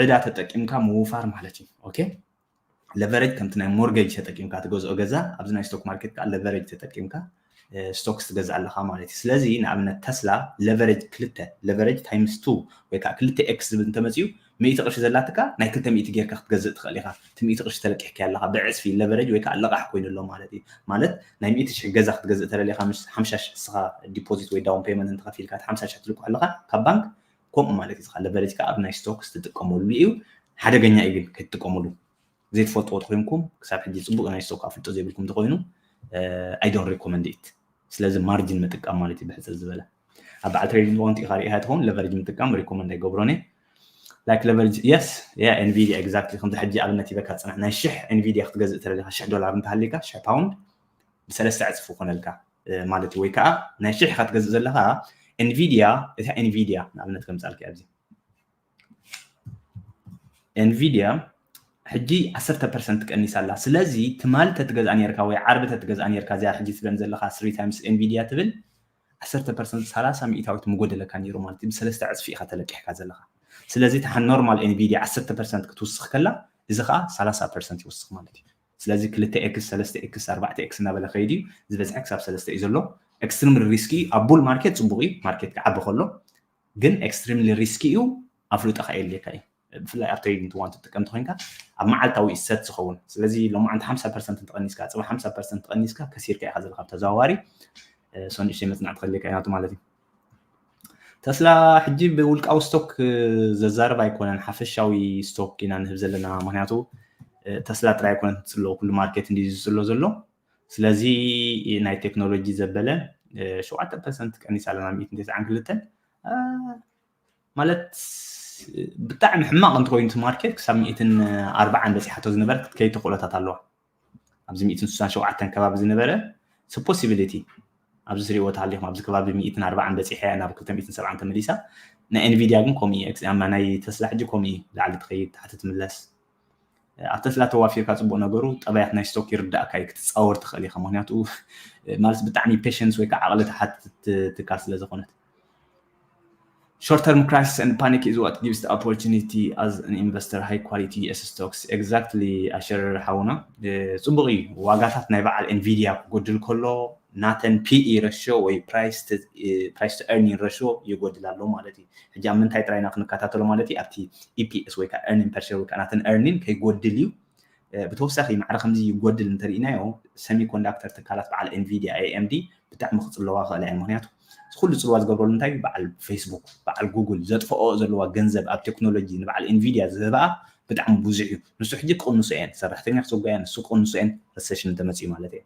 ዕዳ ተጠቂምካ ምውፋር ማለት እዩ። ኦኬ leverage ከምቲ ናይ mortgage ተጠቂምካ ትገዝኦ ገዛ ኣብዚ ናይ stock market ከዓ leverage ተጠቂምካ stocks ትገዝእ ኣለካ ማለት እዩ። ስለዚ ንኣብነት ተስላ leverage ክልተ leverage times two ወይ ከዓ ክልተ ኤክስ ዝብል እንተመፅኡ ሚእቲ ቅርሺ ዘላትካ ናይ ክልተ ሚእቲ ጌርካ ክትገዝእ ትኽእል ኢኻ። እቲ ሚእቲ ቅርሺ ተለቂሕካ ኣለካ ብዕፅፊ leverage ወይ ከዓ ልቓሕ ኮይኑ ኣሎ ማለት እዩ። ማለት ናይ ሚእቲ ሽሕ ገዛ ክትገዝእ ተደሊኻ ምስ ሓምሳ ሽሕ እስኻ deposit ወይ down payment እንተኸፊልካ ሓምሳ ሽሕ ትልቅሕ ኣለካ ካብ ባንክ ከምኡ ማለት እዩ። leverage ከዓ ኣብ ናይ stocks ትጥቀመሉ እዩ። ሓደገኛ እዩ ግን ከይትጥቀመሉ ዘይትፈልጥዎ ተኮይንኩም ክሳብ ሕጂ ፅቡቅ ናይ stock ኣፍልጦ ዘይብልኩም ተኮይኑ I don't recommend it። ስለዚ ማርጅን ምጥቃም ማለት እዩ ብሕፅር ዝበለ ኣብ በዓል trading one ኢኻ ሪኢኻ ትኸውን leverage ምጥቃም recommend ኣይገብሮን እየ። Like leverage yes yeah Nvidia exactly ከምዚ ሕጂ ኣብነት ይበካ ፅናሕ ናይ ሽሕ Nvidia ክትገዝእ ተደሊካ ሽሕ ዶላር እንተሃሊካ ሽሕ ፓውንድ ብሰለስተ ዕፅፊ ኮነልካ ማለት እዩ። ወይ ከዓ ናይ ሽሕ ኢኻ ትገዝእ ዘለካ Nvidia እታ Nvidia ንኣብነት ከምፃልካ ኣብዚ Nvidia ሕጂ ዓሰርተ ፐርሰንት ቀኒሳ ኣላ። ስለዚ ትማሊ ተትገዝኣ ነርካ ወይ ዓርቢ ተትገዝኣ ነርካ እዚኣ ሕጂ ትብለን ዘለካ three times Nvidia ትብል ዓሰርተ ፐርሰንት ሰላሳ ሚእታዊት ምጎደለካ ነይሩ ማለት እዩ። ብሰለስተ ዕፅፊ ኢኻ ተለቂሕካ ዘለካ። ስለዚ እታ normal Nvidia ዓሰርተ ፐርሰንት ክትውስኽ ከላ እዚ ከዓ ሰላሳ ፐርሰንት ይውስኽ ማለት እዩ። ስለዚ ክልተ ኤክስ ሰለስተ ኤክስ ኣርባዕተ ኤክስ እናበለ ከይድ እዩ። ዝበዝሐ ክሳብ ሰለስተ እዩ ዘሎ። Extremely risky ኣብ bull market ፅቡቅ እዩ። ማርኬት ክዓቢ ከሎ ግን extremely risky እዩ። ኣፍልጦ ከየድልየካ እዩ። ብፍላይ ኣብ trading one ትጥቀም ተኮይንካ ኣብ መዓልታዊ እዩ set ዝኸውን። ስለዚ ሎማዓንቲ ሓምሳ ፐርሰንት እንተቐኒስካ ፅባሕ ሓምሳ ፐርሰንት ተቐኒስካ ከሲርካ ኢኻ ዘለካ ብተዘዋዋሪ። So ንእሽተይ መፅናዕቲ ከድልየካ እዩ ናቱ ማለት እዩ። ተስላ ሕጂ ብውልቃዊ stock ዘዛርብ ኣይኮነን ሓፈሻዊ stock ኢና ንህብ ዘለና ምክንያቱ ተስላ ጥራይ ኣይኮነን ትፅሎ ኩሉ ማርኬት እንዲ ዝፅሎ ዘሎ። ስለዚ ናይ ቴክኖሎጂ ዘበለ ሸውዓተ ፐርሰንት ቀኒሳ ኣለና ሚእትን ተስዓን ክልተን ማለት ብጣዕሚ ሕማቕ እንተኮይኑ እቲ ማርኬት ክሳብ ሚእትን ኣርባዓን በፂሓቶ ዝነበረት ክትከይድ ተኽእሎታት ኣለዋ። ኣብዚ ሚእትን ስሳን ሸውዓተን ከባቢ ዝነበረ possibility ኣብዚ ስሪዎ ተሃሊኹም ኣብዚ ከባቢ ሚእትን ኣርባዓን በፂሐ ናብ ክልተ ሚእትን ሰብዓን ተመሊሳ። ናይ Nvidia ግን ከምኡ እዩ። ናይ ተስላ ሕጂ ከምኡ እዩ። ላዕሊ ትኸይድ ታሕቲ ትምለስ። ኣብ ተስላ ተዋፊርካ ፅቡቅ ነገሩ ጠባያት ናይ stock ይርዳእካ እዩ ክትፃወር ትኽእል ኢኻ። ምክንያቱ ማለት ብጣዕሚ patience ወይ ከዓ ዓቕሊ ትሓትት ትካል ስለ ዝኾነት። Short term crisis and panic is what gives the opportunity as an investor high quality U S stocks. Exactly ኣሸር ሓውና ፅቡቅ እዩ። ዋጋታት ናይ በዓል Nvidia ክጎድል ከሎ ናተን P E ratio ወይ price to earning ratio ይጎድል ኣሎ ማለት እዩ። ሕጂ ኣብ ምንታይ ጥራይና ክንከታተሎ ማለት እዩ ኣብቲ E P S ወይ ከዓ earning per share ወይ ከዓ ናተን earning ከይጎድል እዩ። ብተወሳኺ ማዕረ ከምዚ ይጎድል እንተርኢናዮ semiconductor ትካላት በዓል Nvidia A M D ብጣዕሚ ክፅለዋ ክእላ እየን። ምክንያቱ እዚ ኩሉ ፅልዋ ዝገብረሉ እንታይ በዓል Facebook በዓል Google ዘጥፈኦ ዘለዋ ገንዘብ ኣብ ቴክኖሎጂ ንበዓል Nvidia ዝህብኣ ብጣዕሚ ብዙሕ እዩ። ንሱ ሕጂ ክቕንሶ እየን ሰራሕተኛ ክሰጓ እየን ንሱ ክቕንሶ እየን recession እንተመፅኡ ማለት እየ።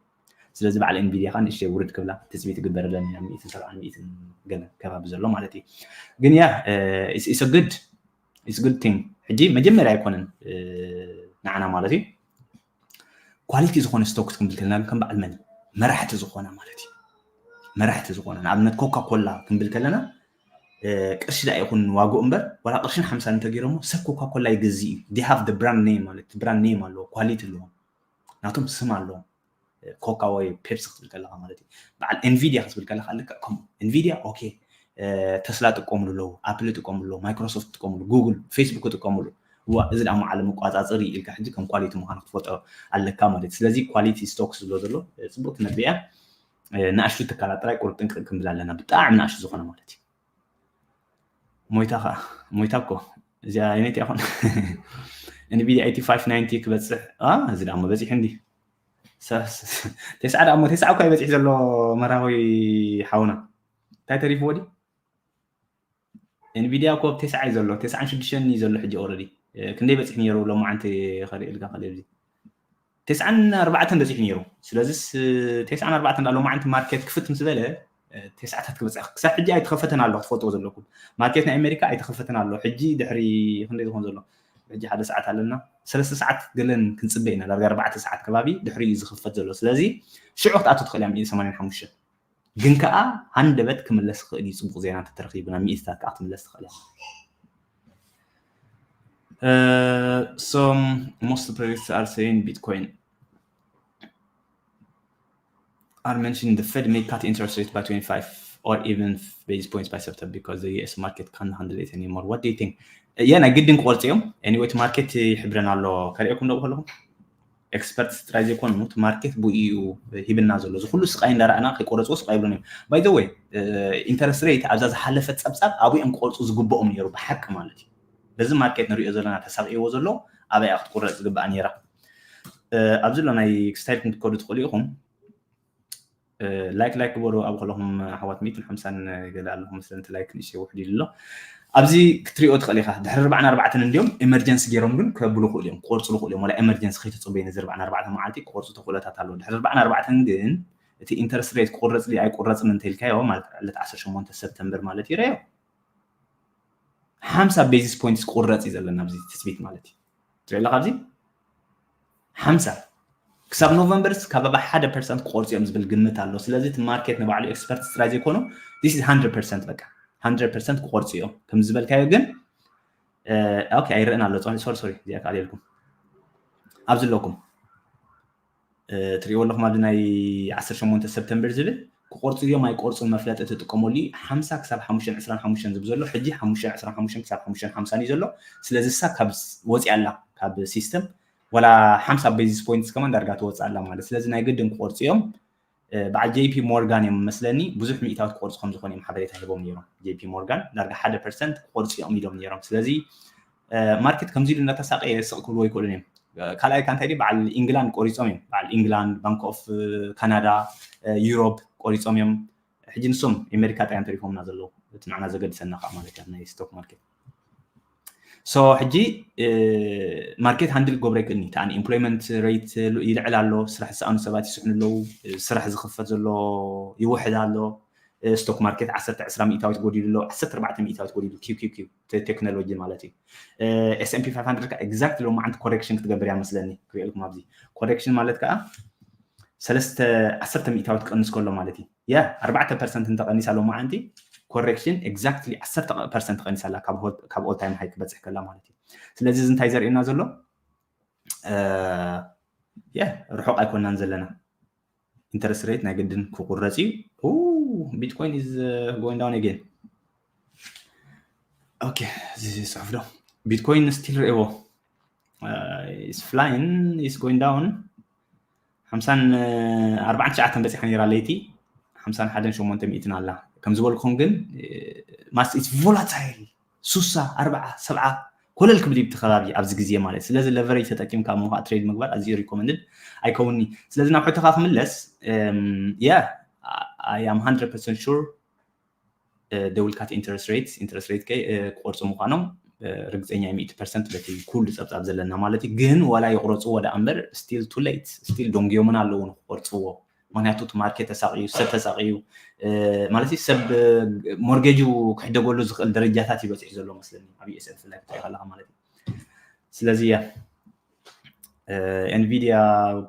ስለዚ በዓል Nvidia ከዓ ንእሽተይ ውርድ ክብላ ትፅቢት ይግበረለን ኢና ሚእትን ሰብዓን ሚእትን ገለ ከባቢ ዘሎ ማለት እዩ። ግን yeah it's a good it's good thing። ሕጂ መጀመርያ ኣይኮነን ንዓና ማለት እዩ quality ዝኾነ stocks ክንብል ከለና ግን ከም በዓል መን መራሕቲ ዝኾና ማለት እዩ። መራሕቲ ዝኾና ንኣብነት ኮካ ኮላ ክንብል ከለና ቅርሺ ዳ ይኹን ዋግኡ እምበር ዋላ ቅርሽን ሓምሳን እንተገይሮሞ ሰብ ኮካ ኮላ ይገዝእ እዩ። They have the brand name ማለት brand name ኣለዎ quality ኣለዎም ናቶም ስም ኣለዎም። ኮካ ወይ ፔፕሲ ክትብል ከለካ ማለት እዩ። በዓል Nvidia ክትብል ከለካ ልክዕ ከምኡ Nvidia okay ተስላ ጥቀምሉ ኣለዉ Apple ጥቀምሉ ኣለዉ Microsoft ጥቀምሉ Google Facebook ጥቀምሉ እዋ እዚ ደኣ ዓለም መቋፃፅሪ ኢልካ ሕጂ ከም quality ምዃኑ ክትፈልጦ ኣለካ ማለት እዩ። ስለዚ quality stocks ዝብሎ ዘሎ ፅቡቅ ትነብያ ንኣሽቱ ትካላት ጥራይ ቁርብ ጥንቅቅ ክንብል ኣለና ብጣዕሚ ንኣሽቱ ዝኾነ ማለት እዩ። ሞይታ ከዓ ሞይታ እኮ እዚኣ ኣይነቲ ይኹን Nvidia eighty five ninety ክበፅሕ እዚ ደኣ በፂሑ እንዲ ተስዓ ደኣ ተስዓ እኳ ይበፂሕ ዘሎ መራዊ ሓውና እንታይ ተሪፍዎ ድዩ? ኤንቪድያ እኮ ኣብ ተስዓ እዩ ዘሎ፣ ተስዓን ሽዱሽተን እዩ ዘሎ ሕጂ። ኦረዲ ክንደይ በፂሕ ነይሩ? ሎማዓንቲ ከርእየልካ ከለ ኣብዚ ተስዓን ኣርባዕተን በፂሑ ነይሩ። ስለዚስ ተስዓን ኣርባዕተን ዳ ሎማዓንቲ ማርኬት ክፍት ምስ በለ ተስዓታት ክበፅሕ ክሳብ ሕጂ ኣይተኸፈተን ኣሎ። ክትፈልጥዎ ዘለኩም ማርኬት ናይ ኣሜሪካ ኣይተኸፈተን ኣሎ። ሕጂ ድሕሪ ክንደይ ዝኾን ዘሎ? ሕጂ ሓደ ሰዓት ኣለና፣ ሰለስተ ሰዓት ገለን ክንፅበ ኢና። ዳርጋ ኣርባዕተ ሰዓት ከባቢ ድሕሪ እዩ ዝኽፈት ዘሎ። ስለዚ ሽዑ ክትኣቱ ትኽእል እያ። ሚእቲ ሰማንያን ሓሙሽተ ግን ከዓ ሃንደበት ክምለስ ክኽእል እዩ። ፅቡቅ ዜና እንተተረኺቡ ናብ ሚእትታት ከዓ ክትምለስ ትኽእል እያ። Uh, so most of the projects are saying Bitcoin are mentioning the Fed may cut interest rate by twenty-five or even basis points by September because the U S market can't handle it anymore. What do you think? የ ናይ ግድን ክቆርፅ እዮም። ኤኒዌይ ማርኬት ይሕብረን ኣሎ። ከርእየኩም ዶ ከለኹም ኤክስፐርትስ ጥራይ ዘይኮኑ እቲ ማርኬት ብኡ እዩ ሂብና ዘሎ። እዚ ኩሉ ስቃይ እንዳረኣና ከይቆረፅዎ ስቃይ ይብሉን እዮም። ባይ ዘ ወይ ኢንተረስት ሬት ኣብዛ ዝሓለፈት ፀብፃብ ኣብኡ እዮም ክቆርፁ ዝግብኦም ነይሩ ብሓቂ ማለት እዩ። በዚ ማርኬት ንሪኦ ዘለና ተሳቂዎ ዘሎ ኣበይ ክትቁረፅ ዝግባኣ ነይራ። ኣብዚ ሎ ናይ ስታይል ክትከዱ ትኽእሉ ኢኹም። ላይክ ላይክ ግበሩ ኣብ ከለኹም ኣሕዋት ሚእትን ሓምሳን ገለ ኣለኹም መስለኒ። ላይክ ንእሽተይ ውሕድ ኢሉ ኣሎ። ኣብዚ ክትሪኦ ትኽእል ኢኻ። ድሕሪ ኣርባዕን ኣርባዕተን እንዲዮም ኤመርጀንሲ ገይሮም ግን ከብሉ ይኽእሉ እዮም፣ ክቆርፅሉ ይኽእሉ እዮም። ወላ ኤመርጀንሲ ከይትፅበዩ ነዚ ኣርባዕን ኣርባዕተን መዓልቲ ክቆርፁ ተኽእሎታት ኣሎ። ድሕሪ ኣርባዕን ኣርባዕተን ግን እቲ ኢንተረስት ሬት ክቁረፅሊ ኣይቁረፅን እንተኢልካዮ ማለት ዕለት ዓሰርተ ሸሞንተ ሰፕተምበር ማለት ይረዮ ሓምሳ ቤዚስ ፖይንትስ ክቁረፅ እዩ ዘለና ኣብዚ ትፅቢት ማለት እዩ። ትሪኦ ኣለኻ ኣብዚ ሓምሳ ክሳብ ኖቨምበርስ ካብ ኣባ ሓደ ፐርሰንት ክቆርፁ እዮም ዝብል ግምት ኣሎ። ስለዚ እቲ ማርኬት ንባዕሉ ኤክስፐርትስ ጥራይ ዘይኮኑ this is hundred percent በቃ hundred percent ክቆርፁ እዮም ከም ዝበልካዮ ግን ኦኬ ኣይረእን ኣሎ። ሶሪ ሶሪ እዚኣ ካልየልኩም ኣብዚ ኣለኩም ትሪእዎ ኣለኹም ኣብዚ ናይ ዓሰርተ ሸሞንተ ሰፕተምበር ዝብል ክቆርፁ እዮም ኣይቆርፁን መፍለጢ ትጥቀመሉ ሓምሳ ክሳብ ሓሙሽተ ዕስራን ሓሙሽተን ዝብል ዘሎ ሕጂ ሓሙሽተ ዕስራን ሓሙሽተን ክሳብ ሓሙሽተ ሓምሳን እዩ ዘሎ። ስለዚ እሳ ካብ ወፂኣ ኣላ ካብ ሲስተም ወላ ሓምሳ ቤዚስ ፖይንትስ ከማን ዳርጋ ትወፅእ ኣላ ማለት ስለዚ ናይ ግድን ክቆርፁ እዮም። በዓል ጄፒ ሞርጋን እዮም መስለኒ ብዙሕ ሚእታዊት ክቆርፁ ከም ዝኾነ እዮም ሓበሬታ ሂቦም ነይሮም። ጄፒ ሞርጋን ዳርጋ ሓደ ፐርሰንት ክቆርፁ እዮም ኢሎም ነይሮም። ስለዚ ማርኬት ከምዚ ኢሉ እናተሳቀየ ስቕ ክብልዎ ይክእሉን እዮም። ካልኣይ ካ እንታይ በዓል ኢንግላንድ ቆሪፆም እዮም። በዓል ኢንግላንድ፣ ባንክ ኦፍ ካናዳ፣ ዩሮፕ ቆሪፆም እዮም። ሕጂ ንሶም ኣሜሪካ ጥራይ ተሪፎምና ዘለዉ እቲ ንዓና ዘገድሰና ከዓ ማለት እዩ ናይ ስቶክ ማርኬት። ሶ ሕጂ ማርኬት ሃንድል ክገብሮ ይክእልኒ እቲ ኣንኤምፕሎይመንት ሬት ይልዕል ኣሎ፣ ስራሕ ዝሰኣኑ ሰባት ይስሕኑ ኣለዉ፣ ስራሕ ዝኽፈት ዘሎ ይውሕድ ኣሎ። ስቶክ ማርኬት ዓሰርተ ዕስራ ሚእታዊት ጎዲሉ ኣሎ፣ ዓሰርተ ኣርባዕተ ሚእታዊት ጎዲሉ ኪው ኪው ኪው ቴክኖሎጂ ማለት እዩ። ኤስኤምፒ ፋይቭ ሃንድረድ ኤግዛክትሊ ሎማዓንቲ ኮሬክሽን ክትገብር እያ መስለኒ። ክሪኦ ኢልኩም ኣብዚ ኮሬክሽን ማለት ከዓ ሰለስተ ዓሰርተ ሚእታዊት ክቐንስ ከሎ ማለት እዩ። ያ ኣርባዕተ ፐርሰንት እንተቐኒሳ ሎማዓንቲ ኮሬክሽን ኤግዛክትሊ ዓሰርተ ፐርሰንት ቀኒሳ ኣላ ካብ ኦል ታይም ሃይ ክበፅሕ ከላ ማለት እዩ። ስለዚ እዚ እንታይ ዘርእየና ዘሎ ያ ርሑቕ ኣይኮናን ዘለና። ኢንተረስት ሬት ናይ ግድን ክቁረፅ እዩ። Bitcoin is going down again። ኦኬ እዚ ፅሑፍ ዶ Bitcoin still ርእዎ is flying is going down ሓምሳን ኣርባዓን ትሽዓተን በፂሓ ነይራ ለይቲ ሓምሳን ሓደን ሸሞንተ ሚእትን ኣላ ከም ዝበልኩም ግን ማስ it's volatile ሱሳ ኣርባዓ ሰብዓ ኮለል ክብል ይብቲ ከባቢ ኣብዚ ግዜ ማለት ስለዚ ለቨሬጅ ተጠቂምካ ኣብ ምዃእ ትሬድ ምግባር ኣዝዩ ሪኮመንድድ ኣይከውንኒ። ስለዚ ናብ ሕቶኻ ክምለስ ያ I am hundred percent sure they will cut interest rates interest rate ከይ ክቆርፁ ምዃኖም ርግፀኛ ሚእቲ ፐርሰንት በቲ ኩሉ ፀብፃብ ዘለና ማለት እዩ። ግን ዋላ ይቁረፅዎ ደኣ እምበር still too late still ደንጉዮምና ኣለዉ ንክቆርፅዎ። ምክንያቱ እቲ ማርኬት ተሳቂዩ ሰብ ተሳቂዩ ማለት ሰብ ሞርጌጁ ክሕደገሉ ዝኽእል ደረጃታት እዩ በፂሑ ዘሎ መስለኒ ኣብ ዩኤስኤ ብፍላይ ክትሪኦ ከለካ ማለት እዩ። ስለዚ ያ ኤንቪዲያ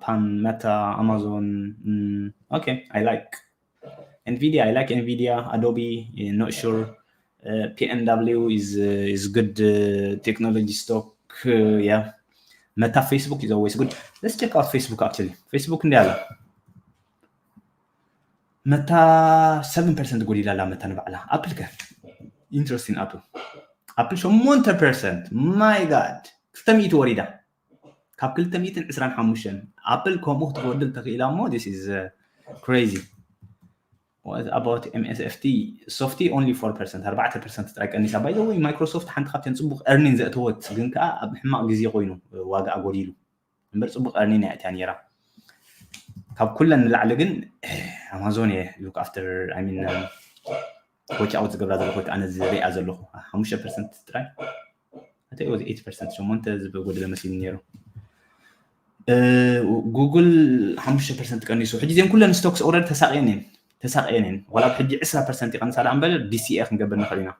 ፓን መታ ኣማዞን okay I like Nvidia I like Nvidia Adobe not sure PNW is is good technology stock yeah Meta Facebook is always good. Let's check out Facebook actually. Facebook እንዲ ኣላ መታ ሰቨን ፐርሰንት ጎዲላ ኣላ መታ ንባዕላ ኣፕል ከ interesting ኣፕል ኣፕል ሸሞንተ ፐርሰንት my god ክልተ ሚእቲ ወሪዳ ካብ ክልተ ሚእትን ዕስራን ሓሙሽተን ኣፕል ከምኡ ክትጎድል ተኽኢላ እሞ this is crazy. What about MSFT? Softy only four percent ኣርባዕተ ፐርሰንት ጥራይ ቀኒሳ። By the way Microsoft ሓንቲ ካብተን ፅቡቅ earning ዘእተወት ግን ከዓ ኣብ ሕማቅ ግዜ ኮይኑ ዋጋኣ ጎዲሉ እምበር ፅቡቅ earning እያ እትያ ነይራ። ካብ ኩለን ንላዕሊ ግን ኣማዞን እየ look after I mean watch out ዝገብራ ዘለኹ ወይ ከዓ ነዚ ዝሪኣ ዘለኹ ሓሙሽተ ፐርሰንት ጥራይ ኣተይ ወዚ ኤት ፐርሰንት ሸሞንተ ዝጎደለ መሲሉ ነይሩ። ጉግል ሓሙሽተ ፐርሰንት ቀኒሱ። ሕጂ እዚአን ኩለን stocks already ተሳቅየን እየን ተሳቅየን እየን። ዋላ ሕጂ ዕስራ ፐርሰንት ይቀንሳ ደኣ እምበር ዲሲኤ ክንገብር ንኽእል ኢና።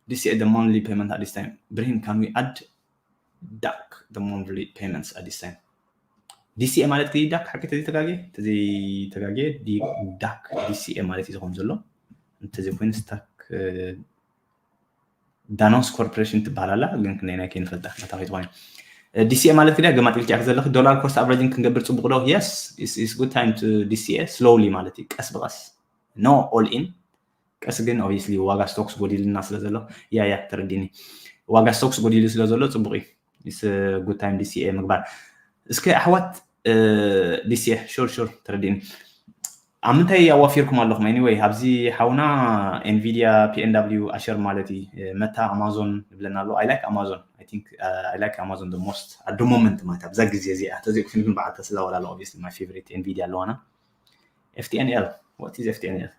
ዲሲኤ the monthly payment at this time። ብርሂን can we add ዳክ the monthly payments at this time። ዲሲኤ ማለት ግዲ ዳክ ሓቂ ተዘይተጋጌ ተዘይተጋጌ ዳክ ዲሲኤ ማለት እዩ ዝኸውን ዘሎ። እንተዘይኮይኑ ስታክ ዳኖስ ኮርፖሬሽን ትበሃል ኣላ፣ ግን ክንደይ ናይ ከይንፈልጣ መታኺት ኮይኑ ዲሲኤ ማለት ግዳ ገማጢልኪ ዘለኺ ዶላር ኮስት ኣቨሬጅን ክንገብር ጽቡቅ ዶ? Yes, it's good time to ዲሲኤ slowly ማለት እዩ፣ ቀስ ብቀስ፣ no all in። ቀስ ግን obviously ዋጋ ስቶክስ ጎዲልና ስለ ዘሎ ያ ያ ተረዲኒ። ዋጋ ስቶክስ ጎዲሉ ስለ ዘሎ ጽቡቅ እዩ። It's good time ዲሲኤ ምግባር። እስከ ኣሕዋት ዲሲኤ ሹር ሹር ተረዲኒ። ኣብ ምንታይ ኣዋፊርኩም ኣለኹም? Anyway ኣብዚ ሓውና ኤንቪዲያ ፒኤንዳብሊው ኣሸር ማለት እዩ፣ መታ ኣማዞን ይብለና ኣሎ። I like ኣማዞን። I think I like ኣማዞን the most at the moment ማለት ኣብዛ ግዜ እዚኣ። ተዘይኩን ግን በዓል ተስላ ወላ ኣሎ። Obviously my favorite ኤንቪዲያ ኣለዋና። ኤፍቲኤንኤል፣ what is ኤፍቲኤንኤል?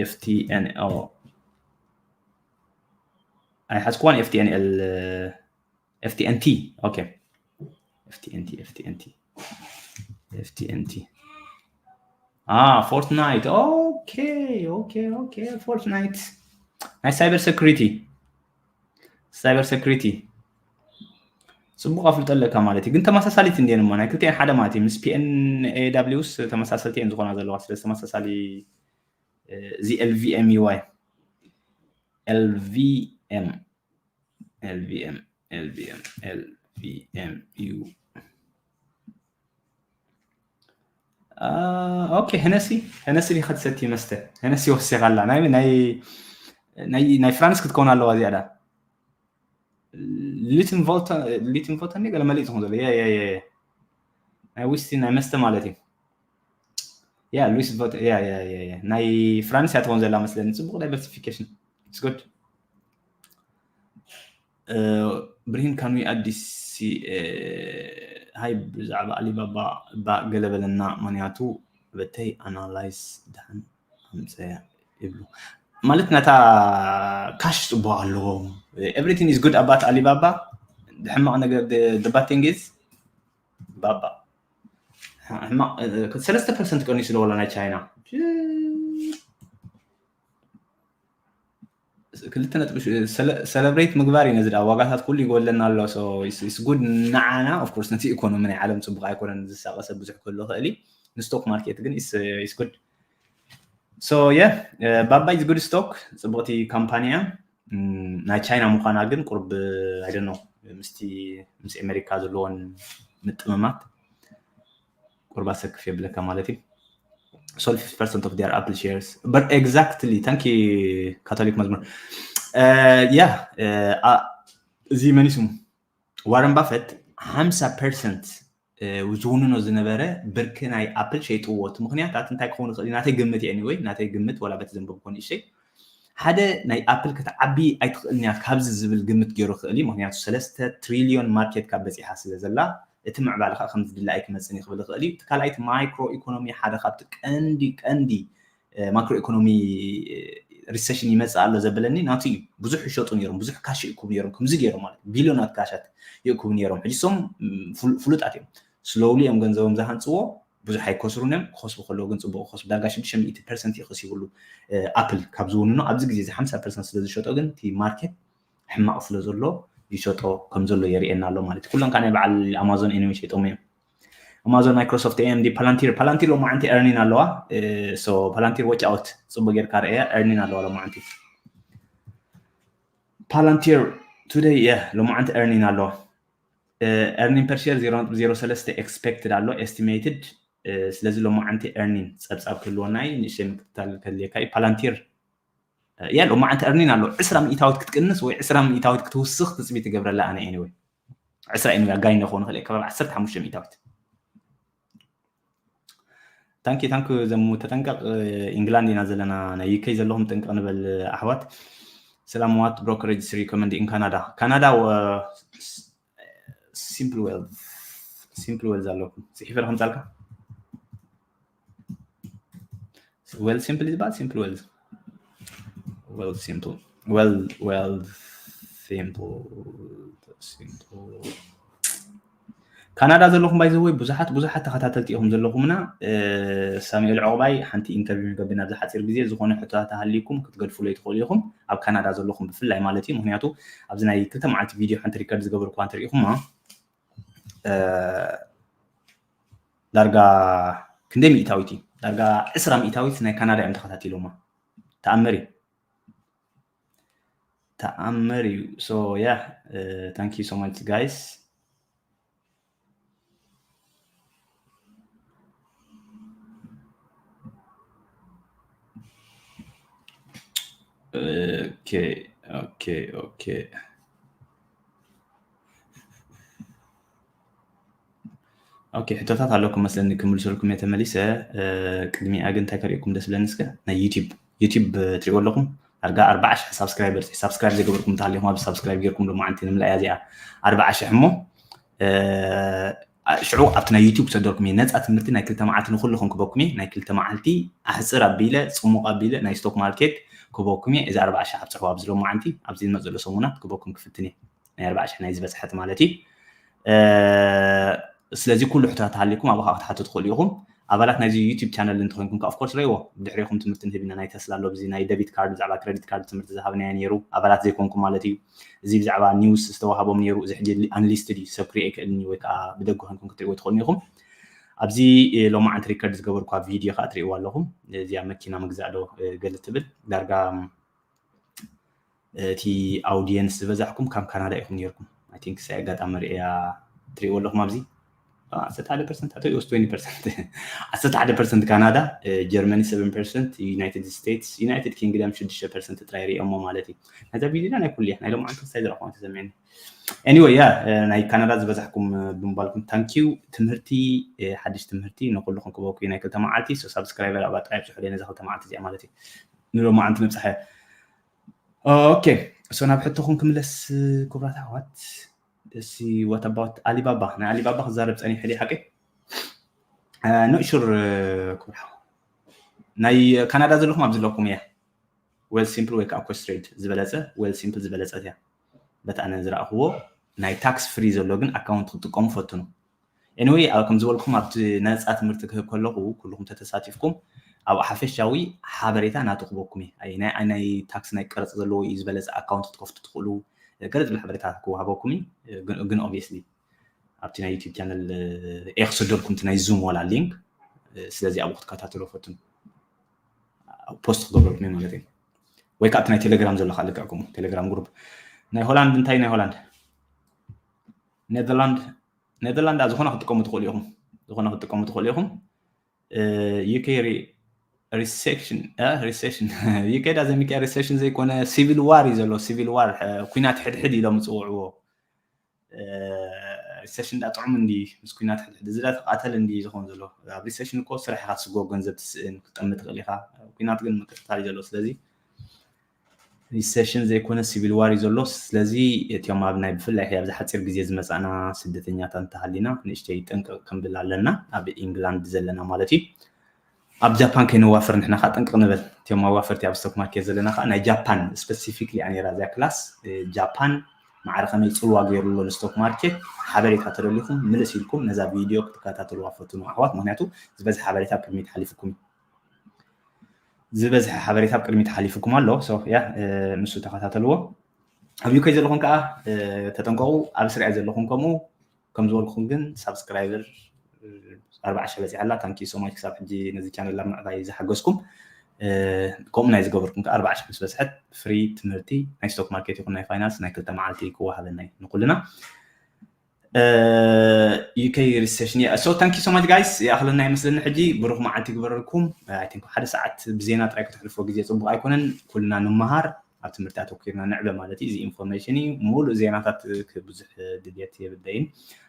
ኤፍቲኤንኤል ኣይሓዝኩዋን። ኤፍቲኤንኤል ኤፍቲኤንቲ። ኦኬ። ኤፍቲኤንቲ ኤፍቲኤንቲ ኤፍቲኤንቲ። ፎርትናይት። ኦኬ ኦኬ ኦኬ። ፎርትናይት ናይ ሳይበር ሴኩሪቲ ሳይበር ሴኩሪቲ ጽቡቅ ኣፍልጦ ኣለካ ማለት እዩ። ግን ተመሳሳሊት እንዴን እሞ ናይ ክልቲኤን ሓደ ማለት እዩ። ምስ ፒኤንኤዳብሊውስ ተመሳሰልቲ እየን ዝኾና ዘለዋ። ስለዚ ተመሳሳሊ እዚ ኤልቪኤም ዩዋይ ኤልቪኤም ኤልቪኤም ኤልቪኤም ኤልቪኤም ዩ ኦኬ። ሄነሲ ሄነሲ ዲኻ ትሰቲ መስተ? ሄነሲ ወሲኻ ኣላ። ናይ ናይ ናይ ናይ ፍራንስ ክትከውን ኣለዋ እዚኣ ዳ። ሊትን ቮልተ ሊትን ቮልተ እንደ ገለ መሊእ ዝኾን ዘሎ ያ ያ ያ ያ ናይ ዊስቲ ናይ መስተ ማለት እዩ። ያ ሉዊስ ቮልተ ያ ያ ያ ያ ናይ ፍራንስ እያ ትኸውን ዘላ መስለኒ። ጽቡቕ ዳይቨርሲፊኬሽን። It's good። ብርሂን ካን ዊ ኣዲስ ሃይ ብዛዕባ ኣሊባባ እባ ገለ በለና፣ ምክንያቱ በተይ ኣናላይዝ ደሓን ኣምፀያ ይብሉ ማለት ናታ ካሽ ፅቡቅ ኣለዎም። Everything is good about ኣሊባባ። ሕማቅ ነገር the bad thing is ባባ ሕማቅ ሰለስተ ፐርሰንት ቀኒሱ ለወላ ናይ ቻይና ክልተ ነጥቢ ሰለብሬት ምግባር እዩ። ነዚ ደኣ ዋጋታት ኩሉ ይጎለና ኣሎ። So it's good ንዓና። Of course ነቲ ኢኮኖሚ ናይ ዓለም ጽቡቅ ኣይኮነን ዝሳቀሰ ብዙሕ ክህሉ ክእል እዩ። ንስቶክ ማርኬት ግን is good። So yeah ባባ is good stock። ጽቡቅቲ ካምፓኒ እያ። ናይ ቻይና ምዃና ግን ቁርብ I don't know ምስቲ ምስ ኣሜሪካ ዘለዎን ምጥምማት ቁርብ ኣሰክፍ የብለካ ማለት እዩ። Sold fifty percent of their Apple shares. But exactly. Thank you ካቶሊክ መዝሙር። ያ እዚ መን ስሙ ዋረን ባፈት ሓምሳ ፐርሰንት ዝውንኖ ዝነበረ ብርኪ ናይ ኣፕል ሸይጥዎ። እቲ ምክንያታት እንታይ ክኸውን ይኽእል እዩ? ናተይ ግምት እዩ። Anyway ናተይ ግምት ዋላ በቲ ዘንበብኮ ንእሽተይ ሓደ ናይ ኣፕል ክትዓቢ ኣይትኽእልን እያ ካብዚ ዝብል ግምት ገይሩ ክእል እዩ። ምክንያቱ ሰለስተ ትሪልዮን ማርኬት ካብ በፂሓ ስለ ዘላ እቲ ምዕባለ ከዓ ከም ዝድለ ኣይክመፅን እዩ ክብል ይኽእል እዩ። እቲ ካልኣይቲ ማይክሮ ኢኮኖሚ ሓደ ካብቲ ቀንዲ ቀንዲ ማክሮ ኢኮኖሚ ሪሰሽን ይመፅእ ኣሎ ዘበለኒ ናቱ እዩ። ብዙሕ ይሸጡ ነይሮም፣ ብዙሕ ካሽ ይእክቡ ነይሮም፣ ከምዚ ገይሮም ማለት ቢልዮናት ካሻት ይእክቡ ነይሮም። ሕጂ ሶም ፍሉጣት እዮም። ስሎውሊ እዮም ገንዘቦም ዝሃንፅዎ፣ ብዙሕ ኣይከስሩን እዮም። ክኸስቡ ከለዉ ግን ፅቡቅ ክኸስቡ ዳርጋ ሽዱሽተ ሚእቲ ፐርሰንት እዩ ከሲቡሉ ኣፕል ካብ ዝውንኖ ኣብዚ ግዜ እዚ ሓምሳ ፐርሰንት ስለ ዝሸጦ ግን እቲ ማርኬት ሕማቅ ስለ ዘሎ ይሸጦ ከም ዘሎ የርእየና ኣሎ ማለት እዩ። ኩለን ከዓ ናይ በዓል ኣማዞን ኤኒወይ ሸይጦም እዮም። ኣማዞን ማይክሮሶፍት ኤኤምዲ ፓላንቲር ፓላንቲር ሎማዓንቲ ኤርኒን ኣለዋ። So ፓላንቲር ዎች ኣውት ፅቡቅ ጌርካ ርእያ ኤርኒን ኣለዋ ሎማዓንቲ። ፓላንቲር ቱደይ የ ሎማዓንቲ ኤርኒን ኣለዋ። Earning per share zero ነጥቢ zero three expected ኣሎ estimated። ስለዚ ሎማዓንቲ ኤርኒን ፀብፃብ ክህልወና እዩ። ንእሽተይ ምክትታል ከድልየካ እዩ። ፓላንቲር ያ ሎማዓንቲ ኤርኒን ኣሎ። ዕስራ ሚእታዊት ክትቅንስ ወይ ዕስራ ሚእታዊት ክትውስኽ ትፅቢት ይገብረላ ኣነ። Anyway ዕስራ anyway ኣጋይነ ክኾን ይኽእል ከባቢ ዓሰርተ ሓሙሽተ ሚእታዊት። ታንኪ ታንኪ ዘሙ ተጠንቀቅ። ኢንግላንድ ኢና ዘለና ናይ ዩኬ ዘለኹም ጥንቅቅ ንበል ኣሕዋት። ሰላም ዋት ብሮከሬጅ recommend in ካናዳ ካናዳ። Simple wealth simple wealth ኣለኩም ፅሒፈ ከምፃልካ። Wealth Simple ዝበሃል? Simple Wealth? Wealth Simple. Wealth Wealth Simple. Simple. ካናዳ ዘለኹም ባይዘወይ ብዙሓት ብዙሓት ተኸታተልቲ ኢኹም ዘለኹምና። ሳሙኤል ዕቑባይ ሓንቲ ኢንተርቪው ንገብር ኣብዚ ሓፂር ግዜ። ዝኾነ ሕቶታት ተሃልዩኩም ክትገድፉለይ ትኽእሉ ኢኹም፣ ኣብ ካናዳ ዘለኹም ብፍላይ ማለት እዩ። ምክንያቱ ኣብዚ ናይ ክልተ መዓልቲ ቪድዮ ሓንቲ ሪከርድ ዝገበርኩዋ እንተሪኢኹማ ዳርጋ ክንደይ ሚእታዊት እዩ? ዳርጋ ዕስራ ሚእታዊት ናይ ካናዳ እዮም ተኸታቲሎማ። ተኣምር እዩ። ተኣምር እዩ። So yeah, thank you so much guys. Okay. ሕቶታት ኣለኩም መስለኒ፣ ክምልሰልኩም እየ ተመሊሰ። ቅድሚኣ ግን እንታይ ከርእየኩም ደስ ብለኒ እስከ ናይ ዩቲብ ዩቲብ ትሪእዎ ኣለኹም። ዳርጋ ኣርባዓ ሽሕ ሳብስክራይበር ሳብስክራይብ ዘይገበርኩም እንተሃሊኹም ኣብዚ ሳብስክራይብ ጌርኩም ሎማዓንቲ ንምልኣያ እዚኣ ኣርባዓ ሽሕ እሞ ሽዑ ኣብቲ ናይ ዩቲብ ክሰደልኩም እየ። ነፃ ትምህርቲ ናይ ክልተ መዓልቲ ንኩልኹም ክበኩም እየ። ናይ ክልተ መዓልቲ ኣሕፅር ኣቢለ ፅሙቕ ኣቢለ ናይ ስቶክ ማርኬት ክበኩም እየ። እዚ ኣርባዓ ሽሕ ኣብፅሕዋ ኣብዚ ሎማዓንቲ ኣብዚ ዝመፅእ ዘሎ ሰሙናት ክበኩም ክፍትን እየ። ናይ ኣርባዓ ሽሕ ናይ ዝበፅሐት ማለት እዩ። ስለዚ ኩሉ ሕቶታት ተሃሊኩም ኣብኡ ከዓ ክትሓቱ ትኽእሉ ኢኹም። ኣባላት ናይዚ ዩቲብ ቻነል እንተኮይንኩም ከዓ ኦፍኮርስ ረይዎ ብድሕሪኹም ትምህርቲ ንህብ ኢና። ናይ ተስላ ኣሎ፣ እዚ ናይ ደቢት ካርድ ብዛዕባ ክረዲት ካርድ ትምህርቲ ዝሃብናዮ ነይሩ ኣባላት ዘይኮንኩም ማለት እዩ። እዚ ብዛዕባ ኒውስ ዝተዋሃቦም ነይሩ፣ እዚ ሕጂ ኣንሊስትድ እዩ፣ ሰብ ክሪኦ ኣይክእልን እዩ፣ ወይ ከዓ ብደገ ኮንኩም ክትሪእዎ ትኽእሉ ኢኹም። ኣብዚ ሎማዓንቲ ሪከርድ ዝገበርኳ ቪድዮ ከዓ ትሪእዋ ኣለኹም። እዚኣ መኪና ምግዛእ ዶ ገለ ትብል ዳርጋ እቲ ኣውዲየንስ ዝበዛሕኩም ካብ ካናዳ ኢኹም ነይርኩም። I think ሳይ ኣጋጣሚ ርእያ ትሪእዎ ኣለኹም ኣብዚ ዓሰርተ ሓደ ፐርሰንት ኣቶ ዮስ ትወንቲ ፐርሰንት ዓሰርተ ሓደ ፐርሰንት ካናዳ፣ ጀርመኒ ሰቨን ፐርሰንት፣ ዩናይትድ ስቴትስ ዩናይትድ ኪንግደም ሽዱሽተ ፐርሰንት ጥራይ ሪኦሞ ማለት እዩ። ነዛ ቪድዮ ናይ ኩሉ እያ ናይ ሎማዓንቲ ክሳይ ዝረእኹም ተሰሚዕኒ። Anyway yeah፣ ናይ ካናዳ ዝበዛሕኩም ብምባልኩም ታንኪዩ። ትምህርቲ ሓድሽ ትምህርቲ ንኩልኹም ክበኩ ናይ ክልተ መዓልቲ ሳብስክራይበር ኣብ ጥራይ ብፅሑ ነዛ ክልተ መዓልቲ እዚኣ ማለት እዩ። ንሎማዓንቲ ምብፃሐ ኦኬ so ናብ ሕቶኹም ክምለስ ክቡራት ኣሕዋት። እሲ what about ኣሊባባ? ናይ ኣሊባባ ክዛረብ ፀኒሐ ድየ ሓቂ? Not sure ክቡር ሓው። ናይ ካናዳ ዘለኹም ኣብ ዘለኩም እያ። Wealth Simple ወይ ከዓ Questrade ዝበለፀ፣ Wealth Simple ዝበለፀት እያ። በቲ ኣነ ዝረእኽዎ ናይ ታክስ ፍሪ ዘሎ ግን ኣካውንት ክትጥቀሙ ፈትኑ። Anyway ከም ዝበልኩም ኣብቲ ነፃ ትምህርቲ ክህብ ከለኹ ኩልኹም ተተሳቲፍኩም ኣብኡ ሓፈሻዊ ሓበሬታ ናቱ ክበኩም እዩ። ናይ ናይ ታክስ ናይ ቀረፅ ዘለዎ እዩ ዝበለፀ ኣካውንት ክትከፍቱ ትኽእሉ ገለ ዝብል ሓበሬታ ክወሃበኩም እዩ። ግን obviously ኣብቲ ናይ ዩቲብ ቻነል ኤክስደልኩም እቲ ናይ ዙም ዋላ ሊንክ ስለዚ ኣብኡ ክትከታተሉ ፈትኑ። ፖስት ክገብረልኩም ማለት እዩ። ወይ ከዓ ኣብቲ ናይ ቴሌግራም ዘሎ ከዓ ልክዕኩም ቴሌግራም ግሩፕ ናይ ሆላንድ እንታይ ናይ ሆላንድ ኔዘርላንድ ኔዘርላንድ ዝኾነ ክትጥቀሙ ትኽእሉ ኢኹም። ዝኾነ ክትጥቀሙ ትኽእሉ ኢኹም። ዩኬ ሪሴሽን ሪሴሽን ዩኬ ዳ ዘሚካ ሪሴሽን ዘይኮነ ሲቪል ዋር እዩ ዘሎ። ሲቪል ዋር ኩናት ሕድሕድ ኢሎም ዝፅውዕዎ። ሪሴሽን ዳ ጥዑም እንዲ ምስ ኩናት ሕድሕድ እዚ ዳ ተቃተል እንዲ ዝኸውን ዘሎ። ኣብ ሪሴሽን እኮ ስራሕ ኢካ ትስጎ ገንዘብ ትስእን ክትጠሚ ትኽእል ኢካ። ኩናት ግን ምክትታል እዩ ዘሎ። ስለዚ ሪሴሽን ዘይኮነ ሲቪል ዋር እዩ ዘሎ። ስለዚ እቲኦም ኣብ ናይ ብፍላይ ኣብዚ ሓፂር ግዜ ዝመፃና ስደተኛታት እንተሃሊና ንእሽተይ ጥንቅቕ ክንብል ኣለና። ኣብ ኢንግላንድ ዘለና ማለት እዩ። ኣብ ጃፓን ከይነዋፍር ንሕና ከዓ ጥንቅቕ ንበል። እቲኦም ኣዋፈርቲ ኣብ ስቶክ ማርኬት ዘለና ከዓ ናይ ጃፓን ስፐሲፊክሊ እያ ነይራ እዚኣ ክላስ። ጃፓን ማዕረ ከመይ ፅልዋ ገይሩ ኣሎ ንስቶክ ማርኬት ሓበሬታ ተደሊኹም ምልስ ኢልኩም ነዛ ቪድዮ ክትከታተልዋ ፈትኑ ኣሕዋት። ምክንያቱ ዝበዝሐ ሓበሬታ ኣብ ቅድሚት ሓሊፉኩም እዩ። ዝበዝሐ ሓበሬታ ኣብ ቅድሚት ሓሊፉኩም ኣሎ። ያ ንሱ ተኸታተልዎ። ኣብ ዩኬ ዘለኹም ከዓ ተጠንቀቑ። ኣብ እስራኤል ዘለኹም ከምኡ ከም ዝበልኩኹም ግን ሳብስክራይበር ኣርባዓ ሽሕ በፂሓ ኣላ። ታንኪ ሶማች ክሳብ ሕጂ ነዚ ቻነል ኣብ ምዕባይ ዝሓገዝኩም ከምኡ ናይ ዝገበርኩም ከዓ ኣርባዓ ሽሕ ምስ በፅሐት ፍሪ ትምህርቲ ናይ ስቶክ ማርኬት ይኹን ናይ ፋይናንስ ናይ ክልተ መዓልቲ ክወሃበና እዩ ንኩልና። ዩኬ ሪሴሽን ሶ ታንኪ ሶማች ጋይስ ይኣኽለና ይመስለኒ። ሕጂ ብሩኽ መዓልቲ ግበረልኩም። ሓደ ሰዓት ብዜና ጥራይ ከተሕልፎ ግዜ ፅቡቅ ኣይኮነን። ኩልና ንመሃር ኣብ ትምህርቲ ኣተኪርና ንዕበ ማለት እዩ። እዚ ኢንፎርሜሽን እዩ። ሙሉእ ዜናታት ብዙሕ ድልየት የብለይን።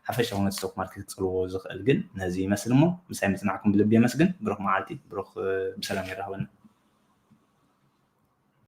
ሓፈሻ እውነት ስቶክ ማርኬት ክፅልዎ ዝኽእል ግን ነዚ ይመስል እሞ ምሳይ ምፅናዕኩም ብልቢ የመስግን። ብሩኽ መዓልቲ ብሩኽ ብሰላም የራኽበና።